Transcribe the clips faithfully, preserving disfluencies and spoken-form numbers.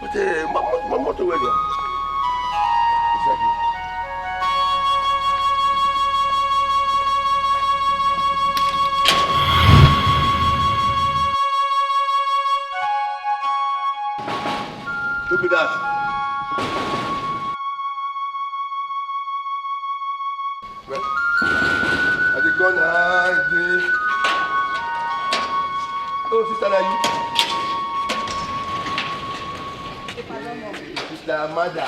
But, uh, my, my, my motor well, yeah. Exactly. Who be that? Well, I dey go now, I dey. Oh, sister, na you? Amada.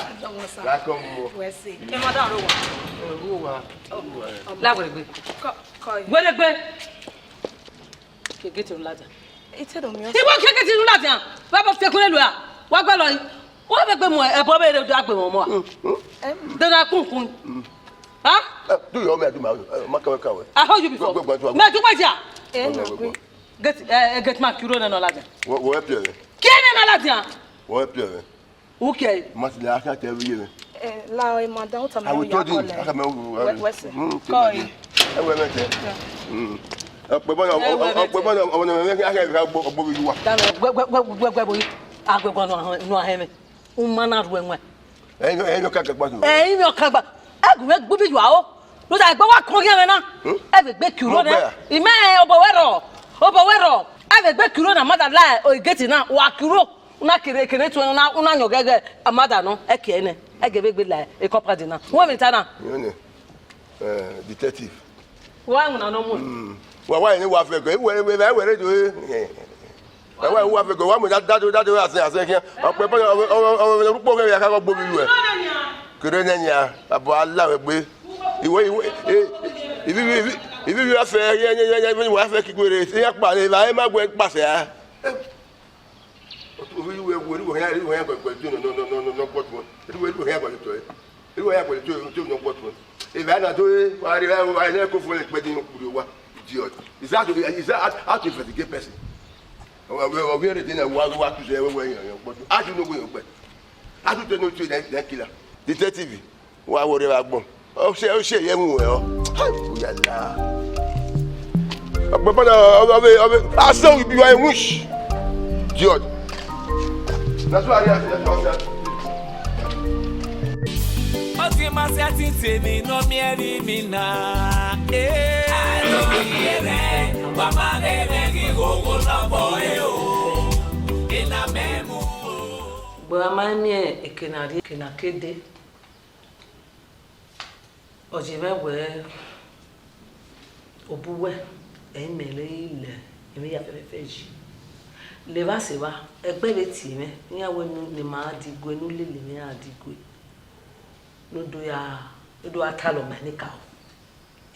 Welcome. Wẹ se. Ẹ ma da ro wa. Ẹ, ro wa. Ro wa. La wẹrẹ gbe. Kọ, kọ. Wẹrẹ gbe. Ke gate nu ladian. Ite do mi. Iwọ ke gate nu ladian. Wa bọ fi ẹkun lu a. Wa gba lọ yi. Wa vbe gbe mu ẹbọ vbe rre do agbe wọn mọ a. Em. De na kun kun. Ha? Eh, do your own, I do my own. Eh, ma kawe kawe. I hold you before. Gbe, gbe, gbe, gbe. Me do gbe ja. Eh, na gbe. Gate, eh, eh, gate man, kiro na no ladian. Wo, wo help you. Kiro na ladian. Wo help you. Okay. Must la ka tell you. Eh, la, eh, madam, what am I? I will tell you. I can make you. Wẹ se. Mm, kọ yi. Ẹ wẹ mẹtẹ. Mm. Ọpẹ bọyọ, ọpẹ bọyọ, ọmọ náà mẹmẹ kí a kẹ gbo gbo bi wa. Dame, wẹ, wẹ, wẹ, wẹ, wẹ, boy. Agbegbe nu ahẹn, nu ahẹn mẹ. U ma na ru ẹwẹn. Ẹyin, ẹyin ka gba. Ẹyin mi ọkan gba. Ẹgùn mẹ gbubi yua o. Ló dà ẹgbẹ wa kọn ghian mẹ na. Hmm? Ẹ vbe gbe kiro nẹ. Imẹ obọ wẹ rọ. Obọ wẹ rọ. Ẹ vbe gbe kiro na, mother lie, o gate na, wa kiro. Una kere, kere tuẹ, una, una yọn gẹgẹ, amada nọ, ẹ kiẹ nẹ, ẹ gẹ vbe gbe la e compound na. Wẹ mi ta na. Yẹn nẹ, eh, detective. Wa ẹwẹn na nọ mu. Mm. Wa, wa ni wa fẹ gẹ, wẹ, wẹ, wẹ, wẹ, do, eh. Wa, wa, wa fẹ gẹ, wa mu da, da do, da do, asẹ, asẹ khian. Ọpẹ bọ, ọ, ọ, ọ, ọ, rukpo gẹ ya ka gbo bi lu ẹ. Kere nẹ nia, abo ala wẹ gbe. Iwẹ, iwẹ, eh, ivi, ivi, ivi, ivi wa fẹ, yẹ, yẹ, yẹ, yẹ, ivi wa fẹ kikwerre, ya kpa, eva, ẹ ma wẹ kpasẹ a. Ovbi uwẹ, uwẹ, uwẹ hia, uwẹ hia gbẹgbẹ jo nọ, nọ, nọ, nọ, nọ, gbọtuẹn. Uwẹ, uwẹ hia gbẹgbẹ jo, uwẹ hia gbẹgbẹ jo, jo nọ gbọtuẹn. Eva na do, wa re, wa re, ko fo le kpẹ di no kpuru wa. Idiot. Is that, is that how, how to investigate person? Ọ, ọ, ọ, ọ, where they na wa, wa tu se, wẹ, wẹ, yọ, yọ, gbọtuẹn. How do you know where you gbẹ? How do you know you na, na killer? Detective. Wa wo rre vbe agbọn. Ọ sẹ, ọ sẹ ye mu wẹ ọ. Hai, oyala. Ọgbẹgbẹ na, ọ, ọ, ọ, ọ, asẹ obi wa wish. George. Na so ari asẹ, na so asẹ. Ó ti máa ṣe ti tèmi náà mi ẹ rí mi náà. Eh. Àlọ́ ìyẹn rẹ̀, wàá máa rẹ̀ rẹ̀ kí gbogbo lọ́bọ̀ ẹ̀ o. Ìlà mẹ́mu o. Gbe a ma miẹn eke na rrie, eke na ke dee. Ọ ye mwẹ wẹẹ, obọ uwẹ, ẹ i mẹ re i lẹ emwi hia fẹfẹfẹ yi. Levba sẹ evba, ẹgbẹ vbe tie mwẹ, iran wẹẹ ne ima gha digue, ne u lele mwẹ gha digue, ne u do ya, ne u do gha talọ ma enikaro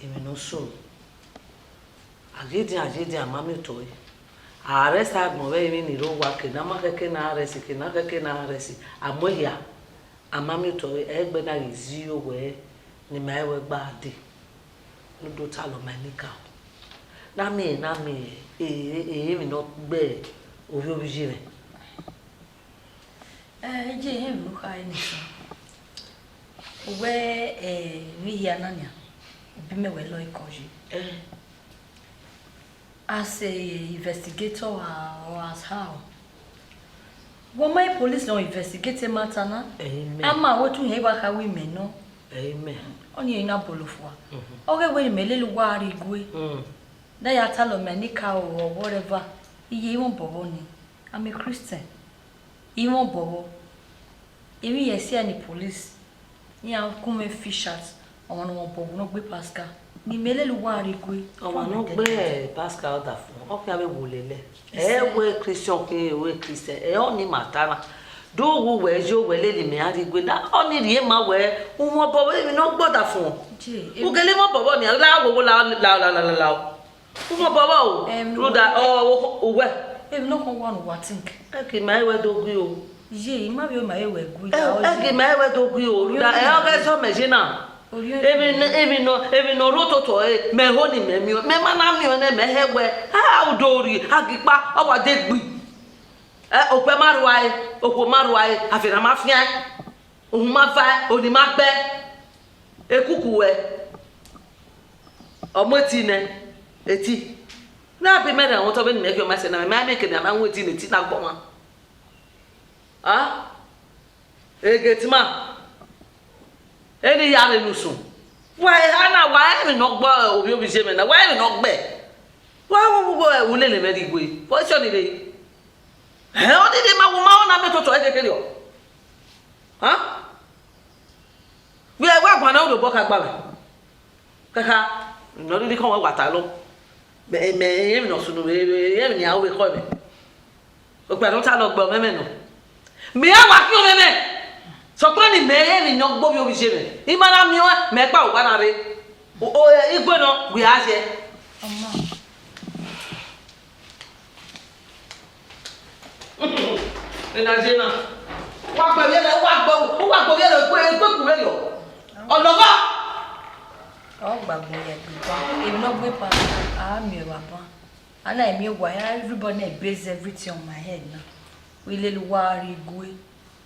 emwi ne ọ sunu. A ghi dian, a ghi dian, a ma miotọ ẹre. A arrest agbọn vbe emwi ni rre owa, eke ne a ma khẹke ne a arrest, eke ne a khẹke ne a arrest, a mu ehia, a ma miotọ ẹre, ẹgbẹe na ghi zẹ iro wẹẹ ne ima i wẹ gba dee, ne u do talọ ma enikaro. Ne a miẹn, ne a miẹn, e, e, emwi ne ọ gbe ovbi ovbi ye mwẹ. Eh, iye emwi ne u kha ẹre ne I sẹ. U wẹ, eh, emwi hia na nian, u bi mẹ wẹ lọre kọ ye. Eh. As a investigator or as how? Wẹ ma police nọ investigate matter na? Amen. A ma wẹ te u hẹn wa kha wẹ imẹ nọ. Amen. Ọnii na bolo fua. Mhm. Ọ ghe wẹ imẹ lele uwa rrie igue. Mm. Ne a ya talọ ma enikaro or whatever. Iye, I mwẹ obọ vbọ nii. I'm a Christian. I mwẹ obọ vbọ. Emwi hia sẹ ni police, iran gu mwẹ fish out, ọmwa ne ọ mwẹ obọ vbọ ne ọ gbe Pascal. Ne imẹ lele uwa rrie igue. Ọmwa ne ọ gbe Pascal ọdafẹn, ọ khian vbe wo lele. Ẹ wẹ Christian khin, ẹ wẹ Christian, ẹ ọnii ma ta na. Do wu wẹ yo wẹ lele imẹ a rrie igue na, ọnii rhie ma wẹ, u mwẹ obọ vbọ emwi ne ọ gbe ọdafẹn. Je, u gele mwẹ obọ vbọ nian, la wo wo la, la, la, la, la, la. U mwẹ obọ vbọ o. Em, rhunmwuda, ọ, o, uwẹ. Emwi nọkhọn wa ne uwa think. Ẹ ghi ma i wẹ do gui o. Ye, I ma vbe ma i wẹ gui. Ẹ, ẹ ghi ma i wẹ do gui o. Rhunmwuda, ẹ, ọ ghẹ zọ mẹ ye na. Emwi ne, emwi nọ, emwi ne ọ rre ototọ ẹre, mẹ ho ni mẹ miẹn, mẹ ma na miẹn nẹ, mẹ hẹ wẹ, a, u do rri, a ghi kpa, ọ wa de gbi. Ẹ, okpẹ ma rua ẹre, okhuo ma rua ẹre, afianma ma fian ẹre, uhunmwu ma va ẹre, oni ma gbe ẹre, ekuku wẹ. Ọ mu eti nẹ, eti. Na bi mẹ rẹn otọ vbene imẹ khian ma sẹ na, mẹ ma miẹn ekene a na wu eti ne eti na gbọmwa. A? Egetima. Eni ya rre ne usun. Wa eha na, wa emwi ne ọ gbe ovbi ovbi ye mwẹ na, wa emwi ne ọ gbe. Wa, wa, wa, wa, u lele mwẹ rrie igue. Position ni rre. Ẹ, ọ ni rhie ma wu ma, ọ na miẹn ototọ ẹre kekere ọ. A? Vbe ẹvbo aguan na, u rhie obọ kha gba mwẹ. Kaka, ne ọ rhirhi khọn wẹ wa ta lọ. Mẹ, mẹ, emwi ne ọ sunu vbe, emwi ne a ru vbe khọ mwẹ. Okpia ne ọ ta lọ gbe ọmwẹmwẹ nọ. Mẹ iran wa khian ọmwẹmwẹ. Sokpan ne imẹ rẹn emwi ne ọ gbe ovbi ovbi ye mwẹ, I ma na miẹn ọẹn, mẹ kpa owa na rre. O, o, igbe nọ, wẹ a ye. Ọma. Ena ye na. Wa gbe vbiẹ lẹ, wa gbe, wa gbe vbiẹ lẹ, ekpe, ekpe ku vberriọ. Ọlọghọ. Ọ gba agbọn ya egbe ba. Emwi ne ọ gbe ba, a miẹn vbe aban. A na miẹn owa ya, everybody na base everything on my head na. Wẹ lele uwa rrie igue.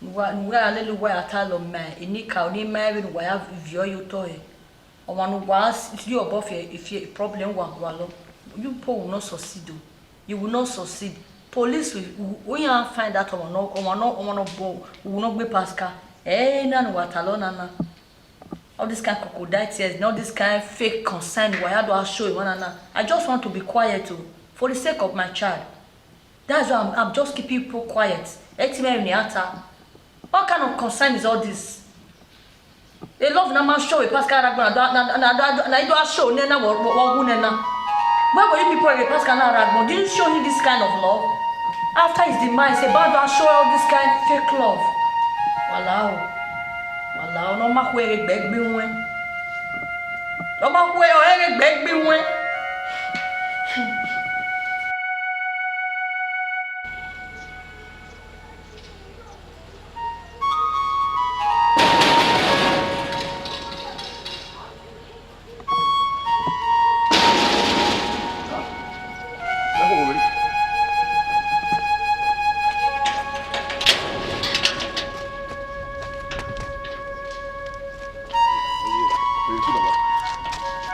Ne uwa, ne uwa lele uwa ya talọ ma enikaro ne ima vbene uwa ya viọ ye otọ hẹ. Ọmwa ne uwa rhie obọ fi, fi problem uwa gualọ. You people will not succeed o. You will not succeed. Police will, will, will ya find out ọmwa nọ, ọmwa nọ, ọmwa nọ bọ, will not gbe Pascal. Eh, na ne uwa talọ na na. All this kind crocodile tears, all this kind fake concern, uwa ya do a show emwa na na. I just want to be quiet o, for the sake of my child. That's why I'm, I'm just keeping people quiet. Eti me ni ata. What kind of concern is all this? A love na ma show a Pascal Aragbo na, na, na, na, na, na, you do a show ne na wo, wo, wo, ne na. Where were you people a Pascal Aragbo? Did you show him this kind of love? After his demise, about to show all this kind fake love. Walao. Walao, no ma khuẹ ghe egbe gbe wẹn. No ma khuẹ ọre ghe egbe gbe wẹn.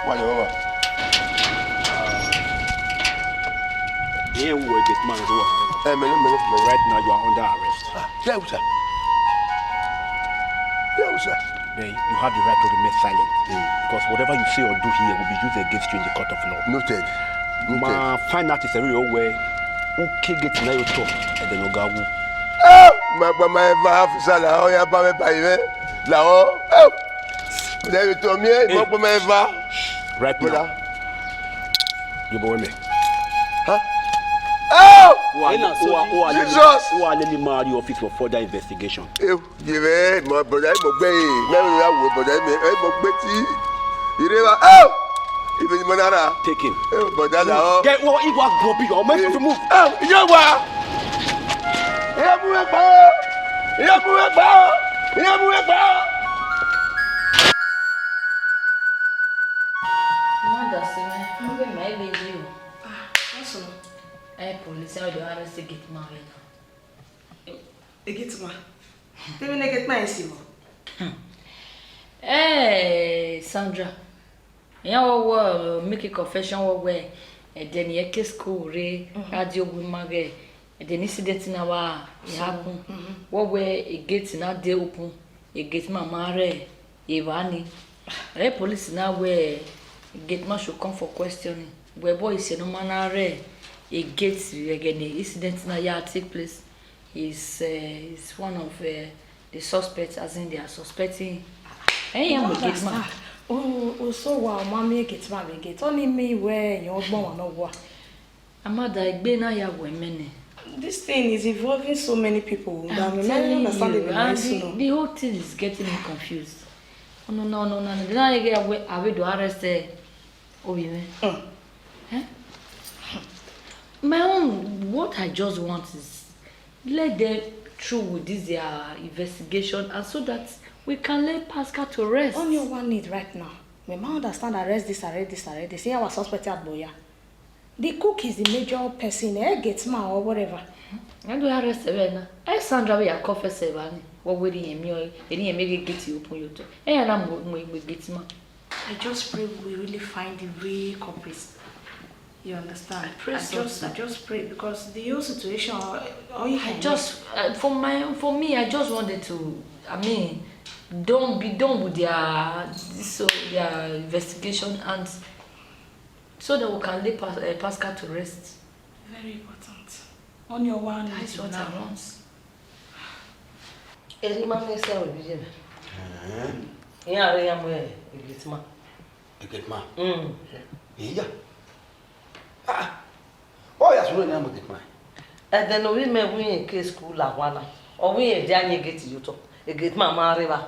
Wa yọ, baba. Iran wẹ gate man do. Eh, mẹ nẹ, mẹ nẹ, mẹ nẹ. Right now, you are under arrest. Ah, yeah, sir. Yeah, sir. Then you have the right to remain silent. Mm. Because whatever you say or do here will be used against you in the court of law. Noted. Noted. Ma find out is a real way. Who kill gate na yo top? And then Oga Wu. Oh, ma gba ma eva officer la, oh, ya ba me ba ive. La, oh. Oh. Then you told me, eh, hey, ma gba ma eva. Right now. Brother. You boy me. Huh? Oh! Who are, who are, who are, Jesus! Who are, let me marry office for further investigation. Eh, ye ve, my brother, mo gbe, me, me, me, wo brother, me, eh, mo gbe ti. Ire wa, oh! Even mo nara. Take him. Eh, brother, la, oh. Get what, he was grumpy, your man to move. Oh, you know what? Iran mu mwẹ gba o! Iran mu mwẹ gba o! Iran mu mwẹ gba o! Mother, see me. Move my baby. Ah, what's wrong? Eh, police, I don't arrest the gate man right now. A gate man? Tell me, the gate man is evil. Eh, Sandra. Iran wẹ wẹ, make a confession wẹ wẹ, ẹdẹ ne irẹn ke school rre, a die owa ima ghẹ, ẹdẹ ne incident na wa happen. Wẹ wẹ a gate na dey open, a gate man ma rre evba ni. Ẹ police na wẹ gate man should come for questioning. Wẹ boy, ise ne ọ ma na rre a gate vbe ẹghẹ ne incident na ya take place. Is, eh, is one of, eh, the suspects, as in they are suspecting. Eh, yeah, we get man. Oh, oh, so wa, ọ ma miẹn gate man vbe gate. Ọni miẹn wẹ irẹn ọgbọn ọmwa nọ wa. Amada, egbe na ya wẹ mẹ nẹ. This thing is involving so many people that we never understand it very soon. The whole thing is getting me confused. Ọnọna, ọnọna, na ya ghe wẹ a vbe do arrest, eh, ovbi mwẹ. Mm. Eh? My own, what I just want is let them through with this their investigation, and so that we can lay Pascal to rest. All you want need right now, we might understand, arrest this, arrest this, arrest this. See our suspect at Boya. The cook is the major person, eh, gate man or whatever. I do arrest her now. Eh, Sandra, we are confess her, bani. What will he mean? Any make gate you open your door. Eh, and I'm gate man. I just pray we really find the real culprits. You understand? I pray so too. I just, I just pray because the whole situation, uh, all you can just, uh, for my, for me, I just wanted to, I mean, don't be done with their, so their investigation, and so that we can lay Pas-, uh, Pascal to rest. Very important. On your one. That is what I want. Eri ma miẹn sẹ vbe iye mwẹ. Ẹn. Iran rre iran mu e gate man. E gate man? Mm. Iya. Ah, ah. Ọ ya sunu ne a mu e gate man. Ẹdẹ ne ovbi mẹ wẹ irẹn ke school la wan na, ọ wẹ irẹn dia yin gate ye otọ. Gate man ma rre evba.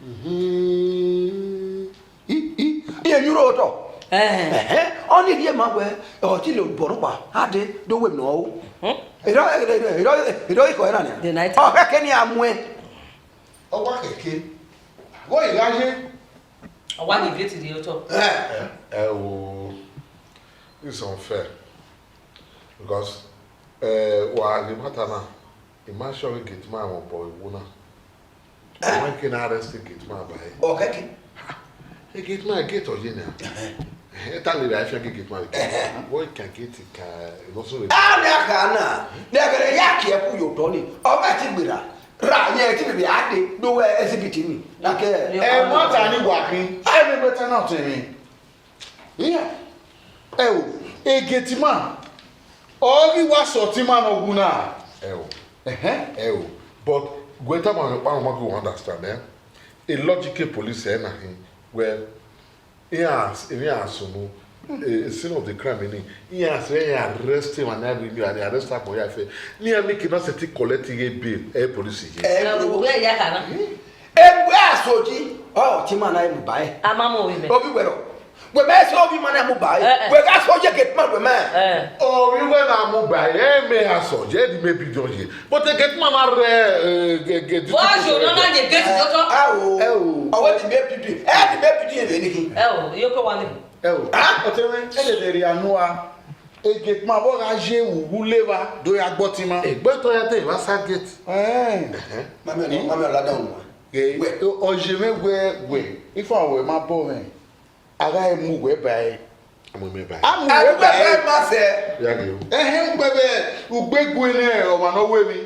Mhm. I, i, i emwi ro otọ. Ẹhẹn. Ẹhẹn, ọ ni rhie ma wẹ, ọ ti le obọ rhọkpa, a de, do wẹ nọ o. Mhm. Erọ, erọ, erọ, erọ, erọ ikọ ẹre na nia. The night. Ọ kẹkẹ ni a muẹn. Ọ wa kẹkẹ. Wọ i gha ye. Ọ wa ni gate rhie otọ. Ẹ. Ẹ, ẹ o, it's unfair. Because, eh, wa ghe matter na, I ma sure gate man mwẹ obọ iwu na. Wẹ ke na arrest gate man ba ẹre. Ọ kẹkẹ. E gate man, gate ọ ye nia. Ẹhẹn. Ẹhẹn, ta lele a fian ghe gate man. Ẹhẹn. Wẹ kan gate ka, no so. A ni a kha na, ne ẹghẹ ne ya kie ku yo tọ ni. Ọ ma ti gbera. Ra yẹn ti bebe a de do wẹ exhibit ni. Na kẹ. Ẹ, matter ni wa khin. Ẹ ni wẹ ta na tẹ mwẹ. Yeah. Ẹ o, e gate man, ọ ghi wa sẹ ọtẹn ima ne ọ wu na. Ẹ o. Ẹhẹn. Ẹ o, but wẹ tama ọkpa ma ghi understand, eh? A logical police ẹ na hin, wẹ, iran, iran sunu, eh, scene of the crime ni, iran sẹ, iran arrest him and every, and arrest agbọn ya fẹ. Ni ami kidnap sẹ ti collect ighe bail, ẹ police ye. Ẹ, wẹ ya kha na. Egbe asoji, ọ, ọtẹn ima na mu ba ẹre. A ma mu ovbi mẹ. Ovbi wẹ rọ. Wẹ mẹ sẹ ovbi ima na mu ba ẹre. Eh, eh. Wẹ gha sẹ oye gate man wẹ mẹ. Eh. Ovbi wẹ na mu ba ẹre, ẹ mẹ ha sẹ oye, ẹ di mẹ bi dọn ye. But the gate man na rre, eh, ge-, ge-, duty. Wẹ a yo nọ na ye gate yọ tọ. Ẹ o. Ẹ o. Ọ wẹ di mẹ bi dọn, ẹ di mẹ bi dọn ye vbe ni khin. Ẹ o, yo ko wa ni. Ẹ o. Ah? Ọtẹn mwẹ, ẹ dede rhia nua. E gate man vbe ọ gha ye vbe uwu levba do ya gbe ọtẹn ima. Egbe otọ ya de vbe a sa gate. Ẹn. Ẹhẹn. Ma mẹ nọ, ma mẹ ọla dan unu. Ghe, wẹ, ọ ye mwẹ wẹ, wẹ, ifa wẹ ma bọ mwẹ. A gha mu wẹ ba ẹre. A mu mwẹ ba ẹre. A mu wẹ ba ẹre. Ẹgbẹ ma sẹ. Ya ghe o. Ẹhẹn, ugbẹn vbe, ugbe gue nẹ ọmwa ne ọ wẹ emwi.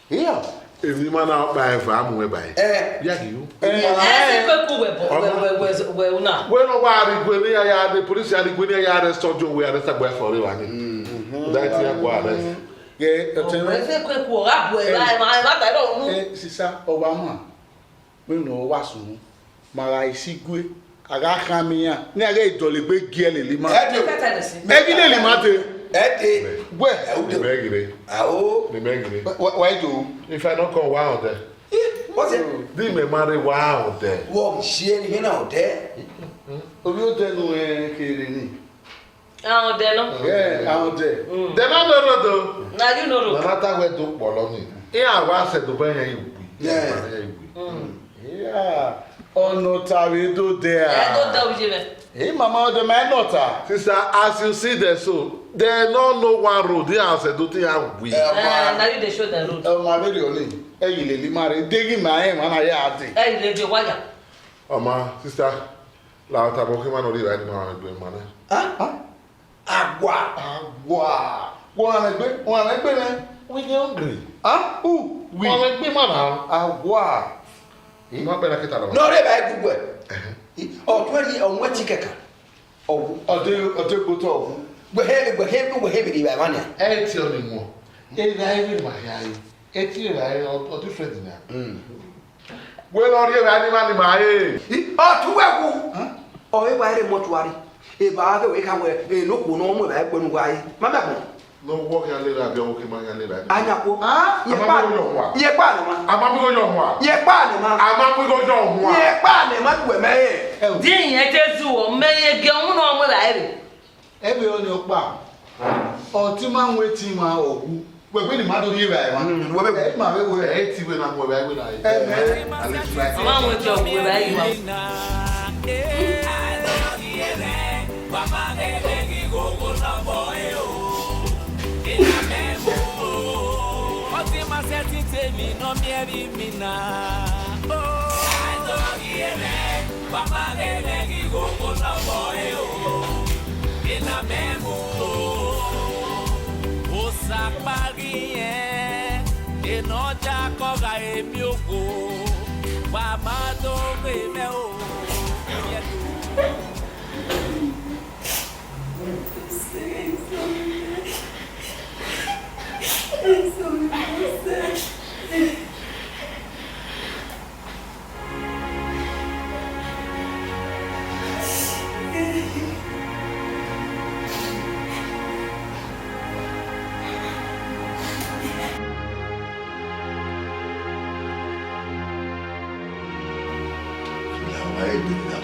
Iya. Emwi ma na kpa eva a mu mwẹ ba ẹre. Eh. Ya ghe o. Eh. Ẹ sẹ kue ku wẹ bọ, wẹ, wẹ, wẹ, wẹ una. Wẹ ne ọ wa rhie igue ne iran ya, the police ya rhie igue ne iran ya arrest ọjọ, wẹ arrest agbọn fo rre evba ni. Mm. That thing ya go arrest. Ghe, ọtẹn mwẹ. Ẹ sẹ kue ku, ọ gha bu ẹ, eh, ma, ma ta ẹrọ unu. Eh, sisa, ọ wa ma. Vbene ọ wa sunu, ma gha si igue, a gha khama iran, ne iran ghẹ dọlegbe gie lele ima. Ẹ de. Ẹ ghi lele ima de. Ẹ de. Wẹ. Ẹ u de. Ni mẹ ghi re. Ao. Ni mẹ ghi re. Wa, wa, wa i do. If I no come, wa odẹ. Ih, what's it? Di mẹ ma rre, wa odẹ. Wọ si ẹre ni na odẹ. Ovbi odẹ nu, eh, kere ni. Ahọn odẹ nọ. Yeah, ahọn odẹ. Mm. Dẹ na no road o. Na you no road. Na na ta wẹ do kpọlọ ni. Iran wa sẹ do bẹ yẹn iwi. Yeah. Iran ya iwi. Mm. Yeah. Ọnọ ta vbe do dẹ a. Ẹ do dẹ oje mẹ. Hey, mama, odẹ ma nọ ta. Sister, as you see there so, there no no one road. Iran sẹ do te iran wi. Eh, na you dey show the road. Ọ ma vbe rriọ ni. Ẹ ghi lele ima rre. Deghẹ ima rẹn emwa na ya dee. Ẹ ghi lele waya. Ọma, sister, la ta bọ ke ma nọ rri evbare ni ma rẹn egbe ma nẹ. Ah? Ah? Agua. Agua. Wọ rẹn egbe, wọ rẹn egbe nẹ. We dey hungry. Ah? Who? We. Wọ rẹn egbe ma na. Agua. Ma bẹrẹ kẹta lọ. Nọ rre evbare gu wẹ. Ẹhẹn. Ọ tuẹ rhie, ọ wẹ ti kẹkan. Ọ wu. Ọ de, ọ de gbe otọ ọ wu. Wẹ he, wẹ he, wẹ he vbe rri evbare emwa nia. Ẹ ti ọ ni mu. Evbare vbe ma hia re. Ẹ ti evbare, ọ, ọ different nia. Mm. Wẹ ne ọ rri evbare ni ma ni ma re. Ọ tu wẹ wu. Huh? Ọ re wa rre mortuary. Eva ghe wẹ kha wẹ, e ne okhuo ne ọ mu evbare gbe ne uwa re. Ma mẹ agbọn. Ne ọ wọ khian lele, avbe ọvbokhan ma khian lele. Anya kpo. Ah? Ye kpa. A ma mu igho yọ hua. Ye kpa ne ma. A ma mu igho yọ hua. Ye kpa ne ma. A ma mu igho yọ hua. Ye kpa ne ma, wẹ mẹ re. Di yẹn te zu ọ, mẹ ye gie ọmọ na mu evbare re. Ẹ vbe ọnii ọkpa, ọtẹn ima wẹ te ima ọ wu, wẹ gbe ne ima do rri evbare mwa. Mm, wẹ vbe wu. Ẹ, ima vbe wu. Ẹ, te iwẹ na mu evbare iwẹ na re. Ẹ, ẹ, at least like. Ima wẹ te ọ wu evbare iwẹ. Ọtẹn ima sẹtin te emwi ne ọ miẹn vbe imina. Oh. Wa ma ghe mwẹ ghi gho gho nọ vbọ re o, ena mẹ mu o. Osa kpa ghi rẹn, ena ọ dia ke ọ gha re miẹn okhuo, wa ma do ghe mwẹ o.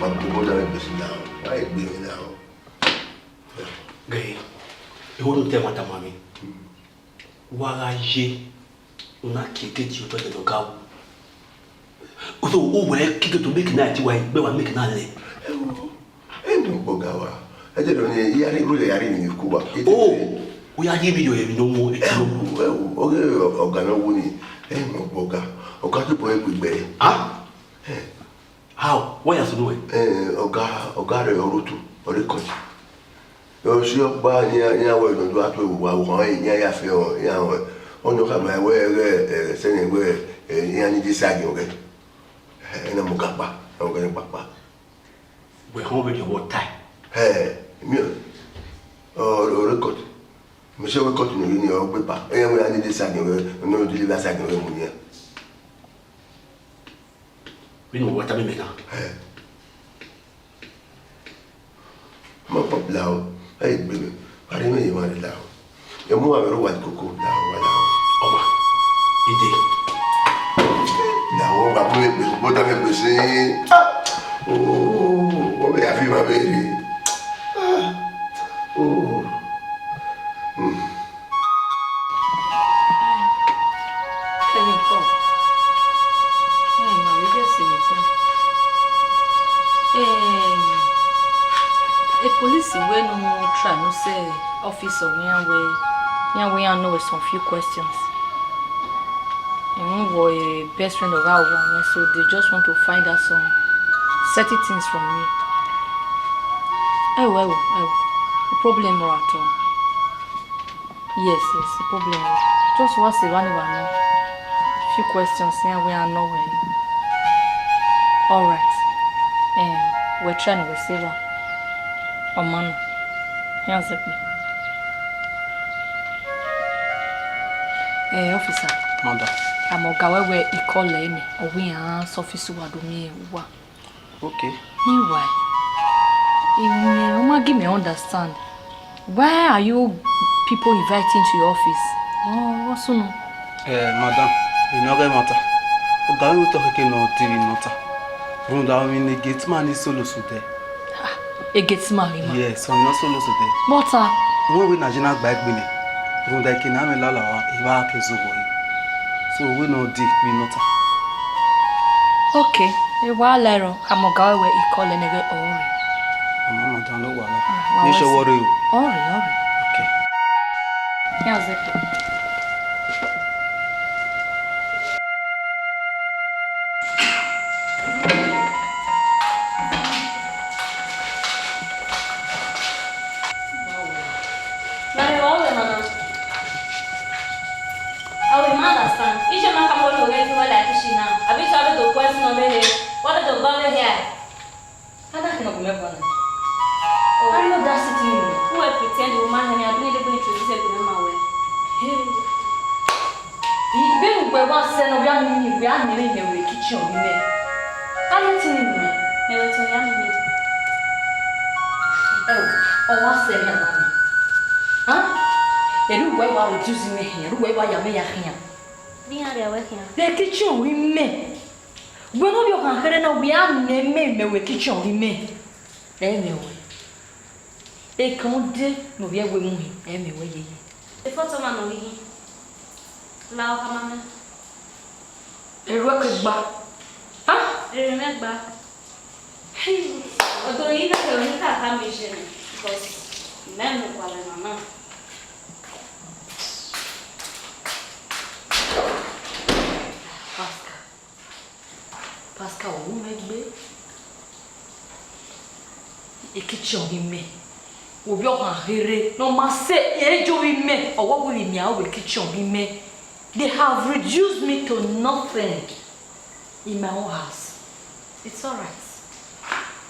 Ọdọ da vbe gbese lahọ, wa vbe gbe emwi lahọ. Ghe, eho ne u te ẹmwata ma mwẹ. Wa gha ye, u na kie gate ye otọ ẹdẹ ne ọ ga wu. So, u wẹ kie gate, u make na ti wa gbe wa make na lẹ. Ẹ wo, ẹ nọ gbọga wa. Ẹ jẹ dọ ne I ya rhie, rhie ya rhie emwi ne I ku wa. Oh, u ya rhie emwi yọ emwi ne ọ wu, emwi ne ọ wu. Ẹ wo, ẹ wo, ọghe ọga ne ọ wu ni, ẹ nọ gbọga. Ọga ke bọ ẹre gbe gbẹre. Ah? How? Wẹ ya sunu wẹ? Eh, ọga, ọga rẹ ọre otu, ọre kọti. Ọ si ọkpa iran, iran wẹ nọ do a tuẹ vbe uwa, vbe uwa, iran ya fe ọ, iran wẹ. Ọni ọ khama wẹ ẹghẹ, ẹghẹ sẹ nẹ wẹ, eh, iran ni de sa yin ọghẹ. Eh, ẹ na mu ọga kpa, ọghẹ kpakpa. Wẹ họn vbene ọ tae. Eh, miẹn, ọ, ọre kọti. Mẹ sẹ wẹ kọti ne ọ rre ni, ọ gbe pa. Iran wẹ iran ni de sa yin ọghẹ, ọ ni deliver sa yin ọghẹ mu nian. Vbene uwẹ wa tama mẹ na? Eh. Ma kpọkpọ lahọ, ẹ i gbe mẹ, wa rhie mwẹ ye emwa rre lahọ. Ẹ mu uwa vbe rre uwa koko lahọ, wa lahọ. Ọma, ide. Lahọ, wa bu egbe, bu ọdọ mwẹ gbese. Ah! Oh, wẹ ya fi emwa vbe rre. Ah! Oh. Hmm. Kevin, come. Hmm, ma vbe ghẹ sẹ vbe ta. Eh, e police wẹ ne u try ne u sẹ officer iran wẹ, iran wẹ iran nọ wẹ some few questions. Ẹn, wọ e best friend of our one, so they just want to find out some certain things from me. Ẹ wo, ẹ wo, ẹ wo, no problem at all. Yes, yes, no problem. Just wa sẹ evba ne wa nọ. Few questions iran wẹ iran nọ wẹ. All right. Eh, wẹ try ne wẹ sẹ evba. Ọ ma nọ. Iran zẹkpe. Eh, officer. Madam. Amẹ ọga wẹ wẹ I call ẹre nẹ, ọ wẹ iran sẹ office uwa do miẹn uwa. Okay. Meanwhile, I ma gi mẹ understand. Why are you people inviting to your office? Ọ, ọ sunu. Eh, madam, enough get matter. Ọga mwẹ otọ khẹke ne ọ di vbe nọ ta. Rhunmwuda emwi ne gate man ni solo sẹ odẹ. Ah, gate man ghi ma? Yes, ọ ni solo sẹ odẹ. Mọta? Wẹ wẹ ne a je na gba egbe nẹ. Rhunmwuda eke ne a mwẹ lala ọre, evba ke zẹ obọ ẹre. So, wẹ ne ọ di vbe nọ ta. Okay, e wa la ẹrọ, amẹ ọga wẹ wẹ I call ẹre nẹ ghẹ ọ rre. Ọma, madam, no wahala. Ah, wa ye wẹ sẹ ọwọ rre o. Ọ rre, ọ rre. Okay. Iran zẹkpe. Mama, wa wẹ mama. Awe, ma understand. Iye ma khama wẹ ne u ghe fi wẹ la kitchen na. Abi sẹ wẹ do question ọvbehe, wẹ do gbe ọvbehe a? Ada khin ne ọ gu mwẹ guan na. Oh. Are you audacity ni? Who will pretend u ma hẹn ne a do need to introduce egbe ne ma wẹ? Hey. Vbene uwẹ wa sẹ ne ọ vbe a miẹn, vbe a miẹn mwẹ, mẹ vbe kitchen ọghe mẹ. Are you kidding me? Mẹ vbe to ya miẹn mwẹ. Ẹ, ọ wa sẹ mwẹ na. Hẹn? Erha uwẹ wa reduce mwẹ khian, erha uwẹ wa ya mwẹ ya khian. Vbe iran rhie wẹ khian? Vbe kitchen ọghe mẹ. Wẹ ne ovbi ọkhan kherhe na, wẹ a miẹn mwẹ, mẹ vbe kitchen ọghe mẹ. Ẹ mwẹ wẹ. Ekan de ne ovbi ẹvbo mu hin, ẹ mwẹ wẹ yeye. Efọtọ ọmwa ne ọ ghi hin, la ọ khama mwẹ. Erriọ ke gba. Ha? Erriọ mwẹ gba. Hey, ọdọ yẹ I na kẹrẹ ne I ka khama iyẹn, because mẹ mu gualọ emwa na. Pascal. Pascal, ọ ru mwẹ gbe. Ekitchen ọghe mẹ. Ovbi ọkhan kherhe ne ọ ma sẹ ejo vbe mẹ, ọ wẹ ọ wẹ vbe miẹn aro vbe ekitchen ọghe mẹ. They have reduced me to nothing in my own house. It's all right.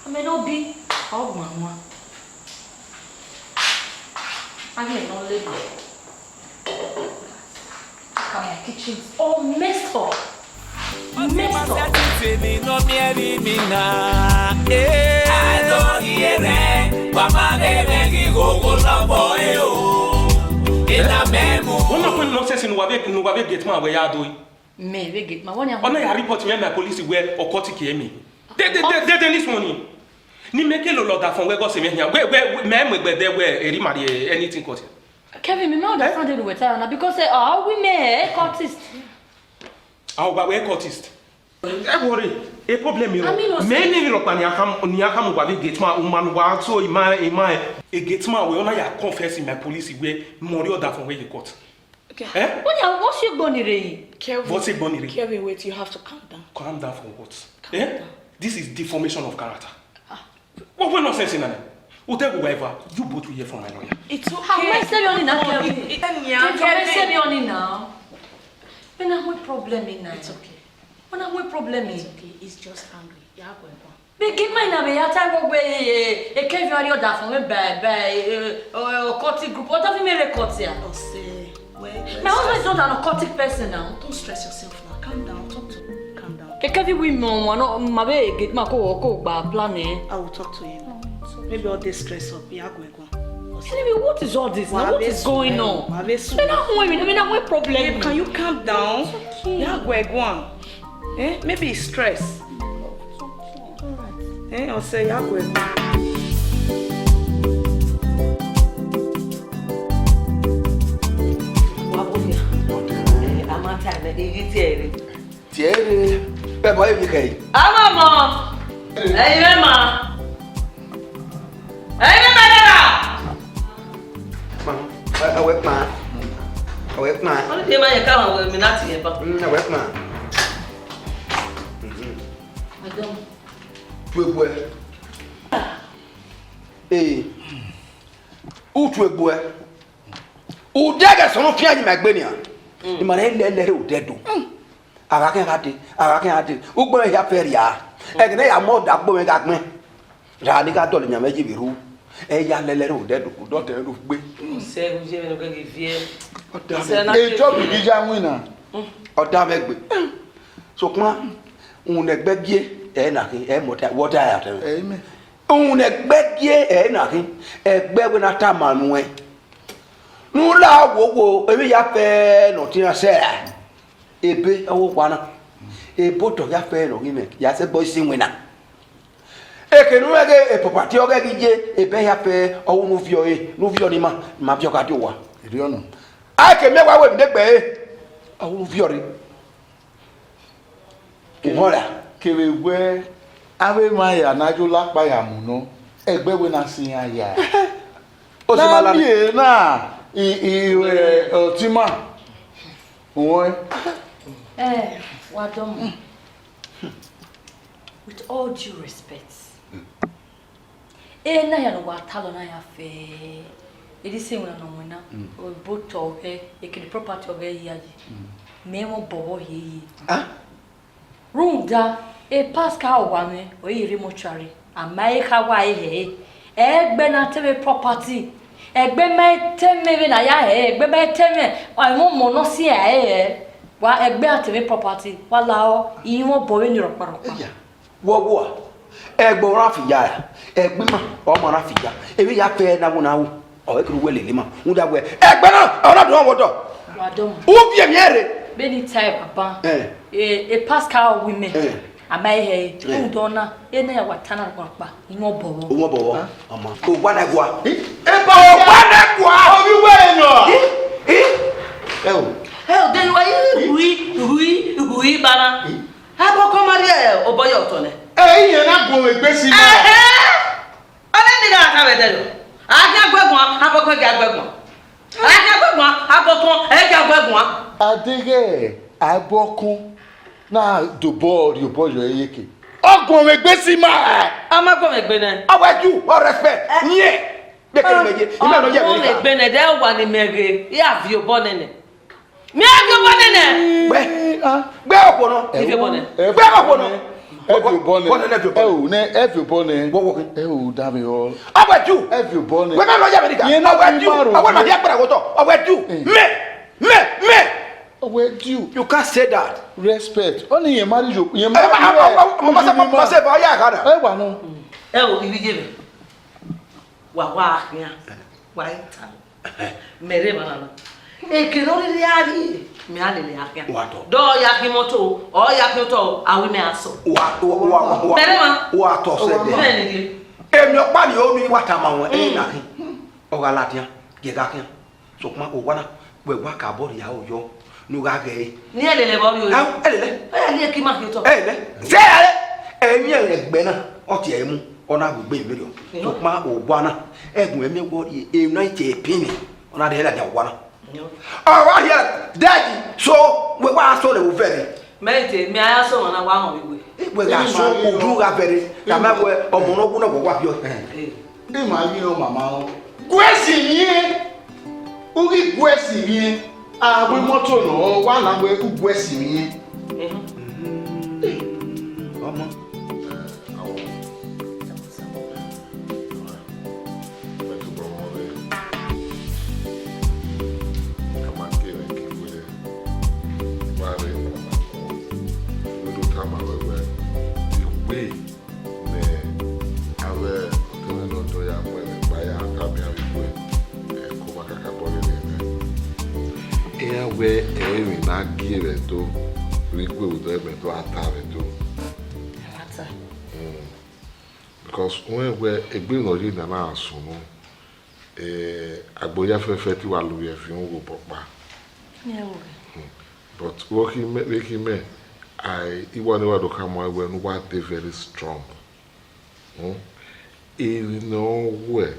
I may not be, ọ guan nuan. A ghi nọ lele. Look at my kitchen. All messed up. Messed up. Wọ́n máa pín nonsense nínú wa bí, nínú wa bí gate man wẹ̀ yá dóyè. Mẹ vbe gate man, wọ́n ní àwọn. Ọ̀nà yà report mi, my police wẹ̀ ọkọ ti kì í mi. They, they, they, they, they, this morning. Ni mẹ ke lolo ọdafọn wẹ ghe ọse mwẹ khian. Wẹ, wẹ, mẹ mu egbe dẹ wẹ eri ma rhie anything cut. Kevin, me ma understand the way na because eh, ah, we me eh, cultist. Ahogha wẹ cultist. Ẹ worry, e problem I mean, rọ. no Mẹ sense. ne rhọkpa ni a kham ni a kham wa vbe gate man, uma nu wa so ima ima. E gate man wẹ ọ na ya confess in my police wẹ mẹ ọrriọ ọdafọn wẹ ye cut. Okay. Eh? What's your what's your going to? Kevin, What's it going to? Kevin, wait, you have to calm down. Calm down for what? Calm Eh? down. This is deformation of character. What what nonsense in there? Whatever, you both will hear from my lawyer. It's okay. How am I saying on it now, Kevin? It- it- Kevin, how am I saying on it now? When I have problem in now. It's okay. When I have problem in. It's okay. He's just angry. Yeah, go and go. Big man na me ya time wo we e Kevin ari ọdafọn me by by eh, eh, cultic group. What have you made record here? Ose, well, My husband is not an occultic person now. Don't stress yourself now. Calm down. Talk to me. Calm down. Kevin we mo wan no ma be gate man ko ko gba plan eh. I will talk to him. Maybe all this stress up. Yeah, go and go. Tell me what is all this now? What is going on? Wa be sweet. Me na hu mi, me na hu problem. Babe, can you calm down? Yeah, go and go on. Eh? Maybe it's stress. Eh? I'll say, yeah, go and go. Wa bo ya. Eh, a ma ta ne igi tie re. Tie re. Bẹbọ evi kẹe. A ma mọ. Ẹ i vbe ma. Ẹ i vbe ma dara. Kpan. Ẹ wẹ kpan. Ẹ wẹ kpan. Ọ ni ma yẹ ka wa wẹ mi na tie ba. Mm, ẹ wẹ kpan. Mhm. Madam. Tuegbuẹ. Ee. Utuegbuẹ. Udẹ ghẹ sọnrọn fian yi ma egbe nian. Mm. I ma rẹn lẹlẹ rre odẹ do. Mm. A gha khian gha dee, a gha khian gha dee. Ugbẹn mwẹ hia fẹ rria. Ẹghẹ ne ya mu ọdọ agbọn mwẹ gha gbẹn. Ra ne I gha dọlọ iyan mwẹ yi vbe rhu. Ẹ ya lẹlẹ rre odẹ do, odọ tẹ rre gbe. Sẹ vbe ye vbe ne ọ ghi viẹ. Ọda Sẹ mwẹ na gbe. Ejọ gidi ya winna. Ọda mwẹ gbe. Sokpan, uhunmwu ne ẹgbẹ gie, ẹ na khin, ẹ mọ ọta, wẹ ọta ya tẹ mwẹ. Amen. Uhunmwu ne ẹgbẹ gie, ẹ na khin, ẹgbẹ wẹ na tama nuẹn. Ne u la wo wo, emwi ya fẹ ne ọ tian sẹ ra. Ebe ọvbokhan na, ebe otọ ya fẹ ne ọ ghi mwẹ, ya sẹ ẹgbẹ ọse iwinna. Eke ne u mwẹ ghe property ọghẹ ghi ye, ebe ya fẹ ọvbokhan ne u viọ ẹre, ne u viọ ne ima, ne ima viọ gha die owa. Erriọ nọ. A ke miẹn wa wẹ emwi ne egbe ẹre, ọvbokhan ne u viọ rre. Uhọnra. Kevbe wẹ avbe emwa hia ne a ye olakpa ya mu nọ, ẹgbẹ wẹ na sẹ iran ya. O si ma Na la miẹn na, i, i, ẹ, ọtima. Uwẹn. Eh, wa dọmọ. With all due respect, ena hia ne wa talọ na ya fẹ, erha isẹ iwinna ne ọ winna, ebe otọ ọghẹ, ekene property ọghẹ ya yi. Mẹ mwẹ obọ vbe ọ hiehie. Ah? Rhunmwuda, e Pascal owa mwẹ, ọ i rre mortuary, a ma he kha wa he hẹ ẹre. Ẹgbẹ na te mwẹ property, ẹgbẹ ma te mwẹ vbene a ya hẹ ẹre, ẹgbẹ ma te mwẹ, ọ i mwẹ ọmọ ne ọ si ẹre hẹ. Wa ẹgbẹ na te mwẹ property, wa lahọ, I mwẹ obọ vbene rhọkpa rhọkpa. Eya, wọ wua, ẹgbẹ ọmwa fi ya ra, ẹgbẹ ima ọmwa na fi ya, emwi ya fẹ na wo na ru. Ọ i kere uwẹ lele ima, rhunmwuda wẹ, ẹgbẹ na, ọ na do mwẹ odọ. Wa dọmọ. U viọ emwi ẹre. Vbene I ta ẹre baba, Eh. e, e Pascal owa mwẹ, Eh. a ma he hẹ ẹre, Eh. rhunmwuda ọna, ena hia wa ta na rhọkpa, I mwẹ obọ vbọ. U mwẹ obọ vbọ, ọma. Owa na gua. Eba Owa na gua. Obi uwẹ nọ. I, i. Ẹ o. Ẹ o, de wa i hui, hui, hui bara. Abọkọ ma rhie obọ ye otọ nẹ. Ẹ, iran na gu mwẹ egbe si ma. Ẹhẹn. Ọnẹ ni gha ta vbe ẹdẹ nọ. A gha gu ẹre guan, abọkọ gha gu ẹre guan. A gha gu ẹre guan, abọkọ ẹ gha gu ẹre guan. A deghẹ abọkọ na dobọ rhie obọ yọ iyeke. Ọ gu mwẹ egbe si ma. A ma gu mwẹ egbe nẹ. Ọ wẹ you, ọ respect. Nyẹ. Bẹkẹ mẹ ye, imẹ nọ ye Ọ gu mwẹ America. Egbe nẹ, de wa ni mẹ ghe, ya viọ obọ nene. Mẹ ya viọ obọ nene. Gbẹ. Ah. Gbẹ ọkpọ nọ. Ẹ viọ obọ nẹ. Gbẹ ọkpọ nọ. Ẹ viọ obọ nẹ. Obọ nene viọ obọ. Ẹ o, nẹ, ẹ viọ obọ nẹ. Wọ, wọ. Ẹ o, da mi ọ. Ọ wẹ you. Ẹ viọ obọ nẹ. Wẹ mẹ nọ ye America. Yẹn na Ọ wẹ fi you. ma ro. Ọ wẹ ma hiẹ gbẹrẹ wotọ. Ọ wẹ you. Eh. Mẹ, mẹ, mẹ. Ọ wẹ you. You can't say that. Respect. Ọ ni yẹn ma ri yo, yẹn ma Ẹ ma, ri ma, ẹ. Ma, ma, ma, ma, ma, ma, ma, Ẹ wà nọ. Ẹ o, ibi ye mẹ. Wa wa khian, wa i ta. Mẹ rre emwa na. Eke ne ọ rhirhi a rhie, mẹ a lele a khian. Wa tọ. Dọ ya khin imọto, ọ ya khin otọ, a wi mẹ a sọ. Wa, wa, wa, wa, wa. Mẹ rre emwa. Wa tọ sẹ dẹ. Mẹ ni ye. Emwi ọkpa ni ọ ni wa tama ruẹn, ena khin, ọ gha ladian, gie gha khian. Sokpan owa na, wẹ wa ka bọ rhie aro yọ, ne u gha ghẹ ẹre. Ne ẹlẹlẹ vbe ọ rrie? Ẹ, ẹlẹlẹ. Ẹ ya ne ẹ ke ima khian otọ. Ẹlẹlẹ. Sẹ ẹre, emwi ẹgbẹ na, ọ tie ẹre mu, ọ na gu egbe vberriọ. Sokpan owa na, ẹgun ẹmwẹ wọ rhie, emwi na tie ẹre pin ni, ọ na rhie ladian owa na. Ọ wa hiẹ, daddy, so, wẹ wa so ne vbe vẹrẹ. Mẹ te, mẹ a ya sẹ ọmwa na wa họn vbe iwe. Wẹ gha so, udu gha vẹrẹ, ya ma wẹ ọmọ ne ọ wu na wẹ wa viọ. Ẹ. Ẹ ma ghi rẹn mama o. Guẹsi vbiẹ, u ghi guẹsi vbiẹ, a wẹ imọto nọ, wa na wẹ u guẹsi vbiẹ. Ẹhẹn. Ọmọ. Ẹ, awọ. Wẹ tobọ mwẹ ọvbehe. A ma gie mwẹ ke iwe rẹ, wa rre emwa na khuan. Wẹ do tama ruẹ wẹ, egbe ne avbe ọtẹn mwẹ ne ọ do ya mu ẹmwẹ gba ya tama iran vbe igue, ẹ, ke ọ ma kakabọ rre nẹ. Iran wẹ, ẹ, emwi ne a gie vbe Ẹdo vbe igue vbe Ẹdo, ẹmwẹ do a ta vbe Ẹdo. Because wẹ, wẹ egbe ne ọ ye na na sunu, eh, agbo ya fẹfẹ te wa lu vbe ẹvin ugho obọ ọkpa. But vbe khin mẹ, vbe khin mẹ, I, I wa ne wa do khama ruẹ wẹ ne uwa dey very strong. Hmm? Emwi ne ọ wẹ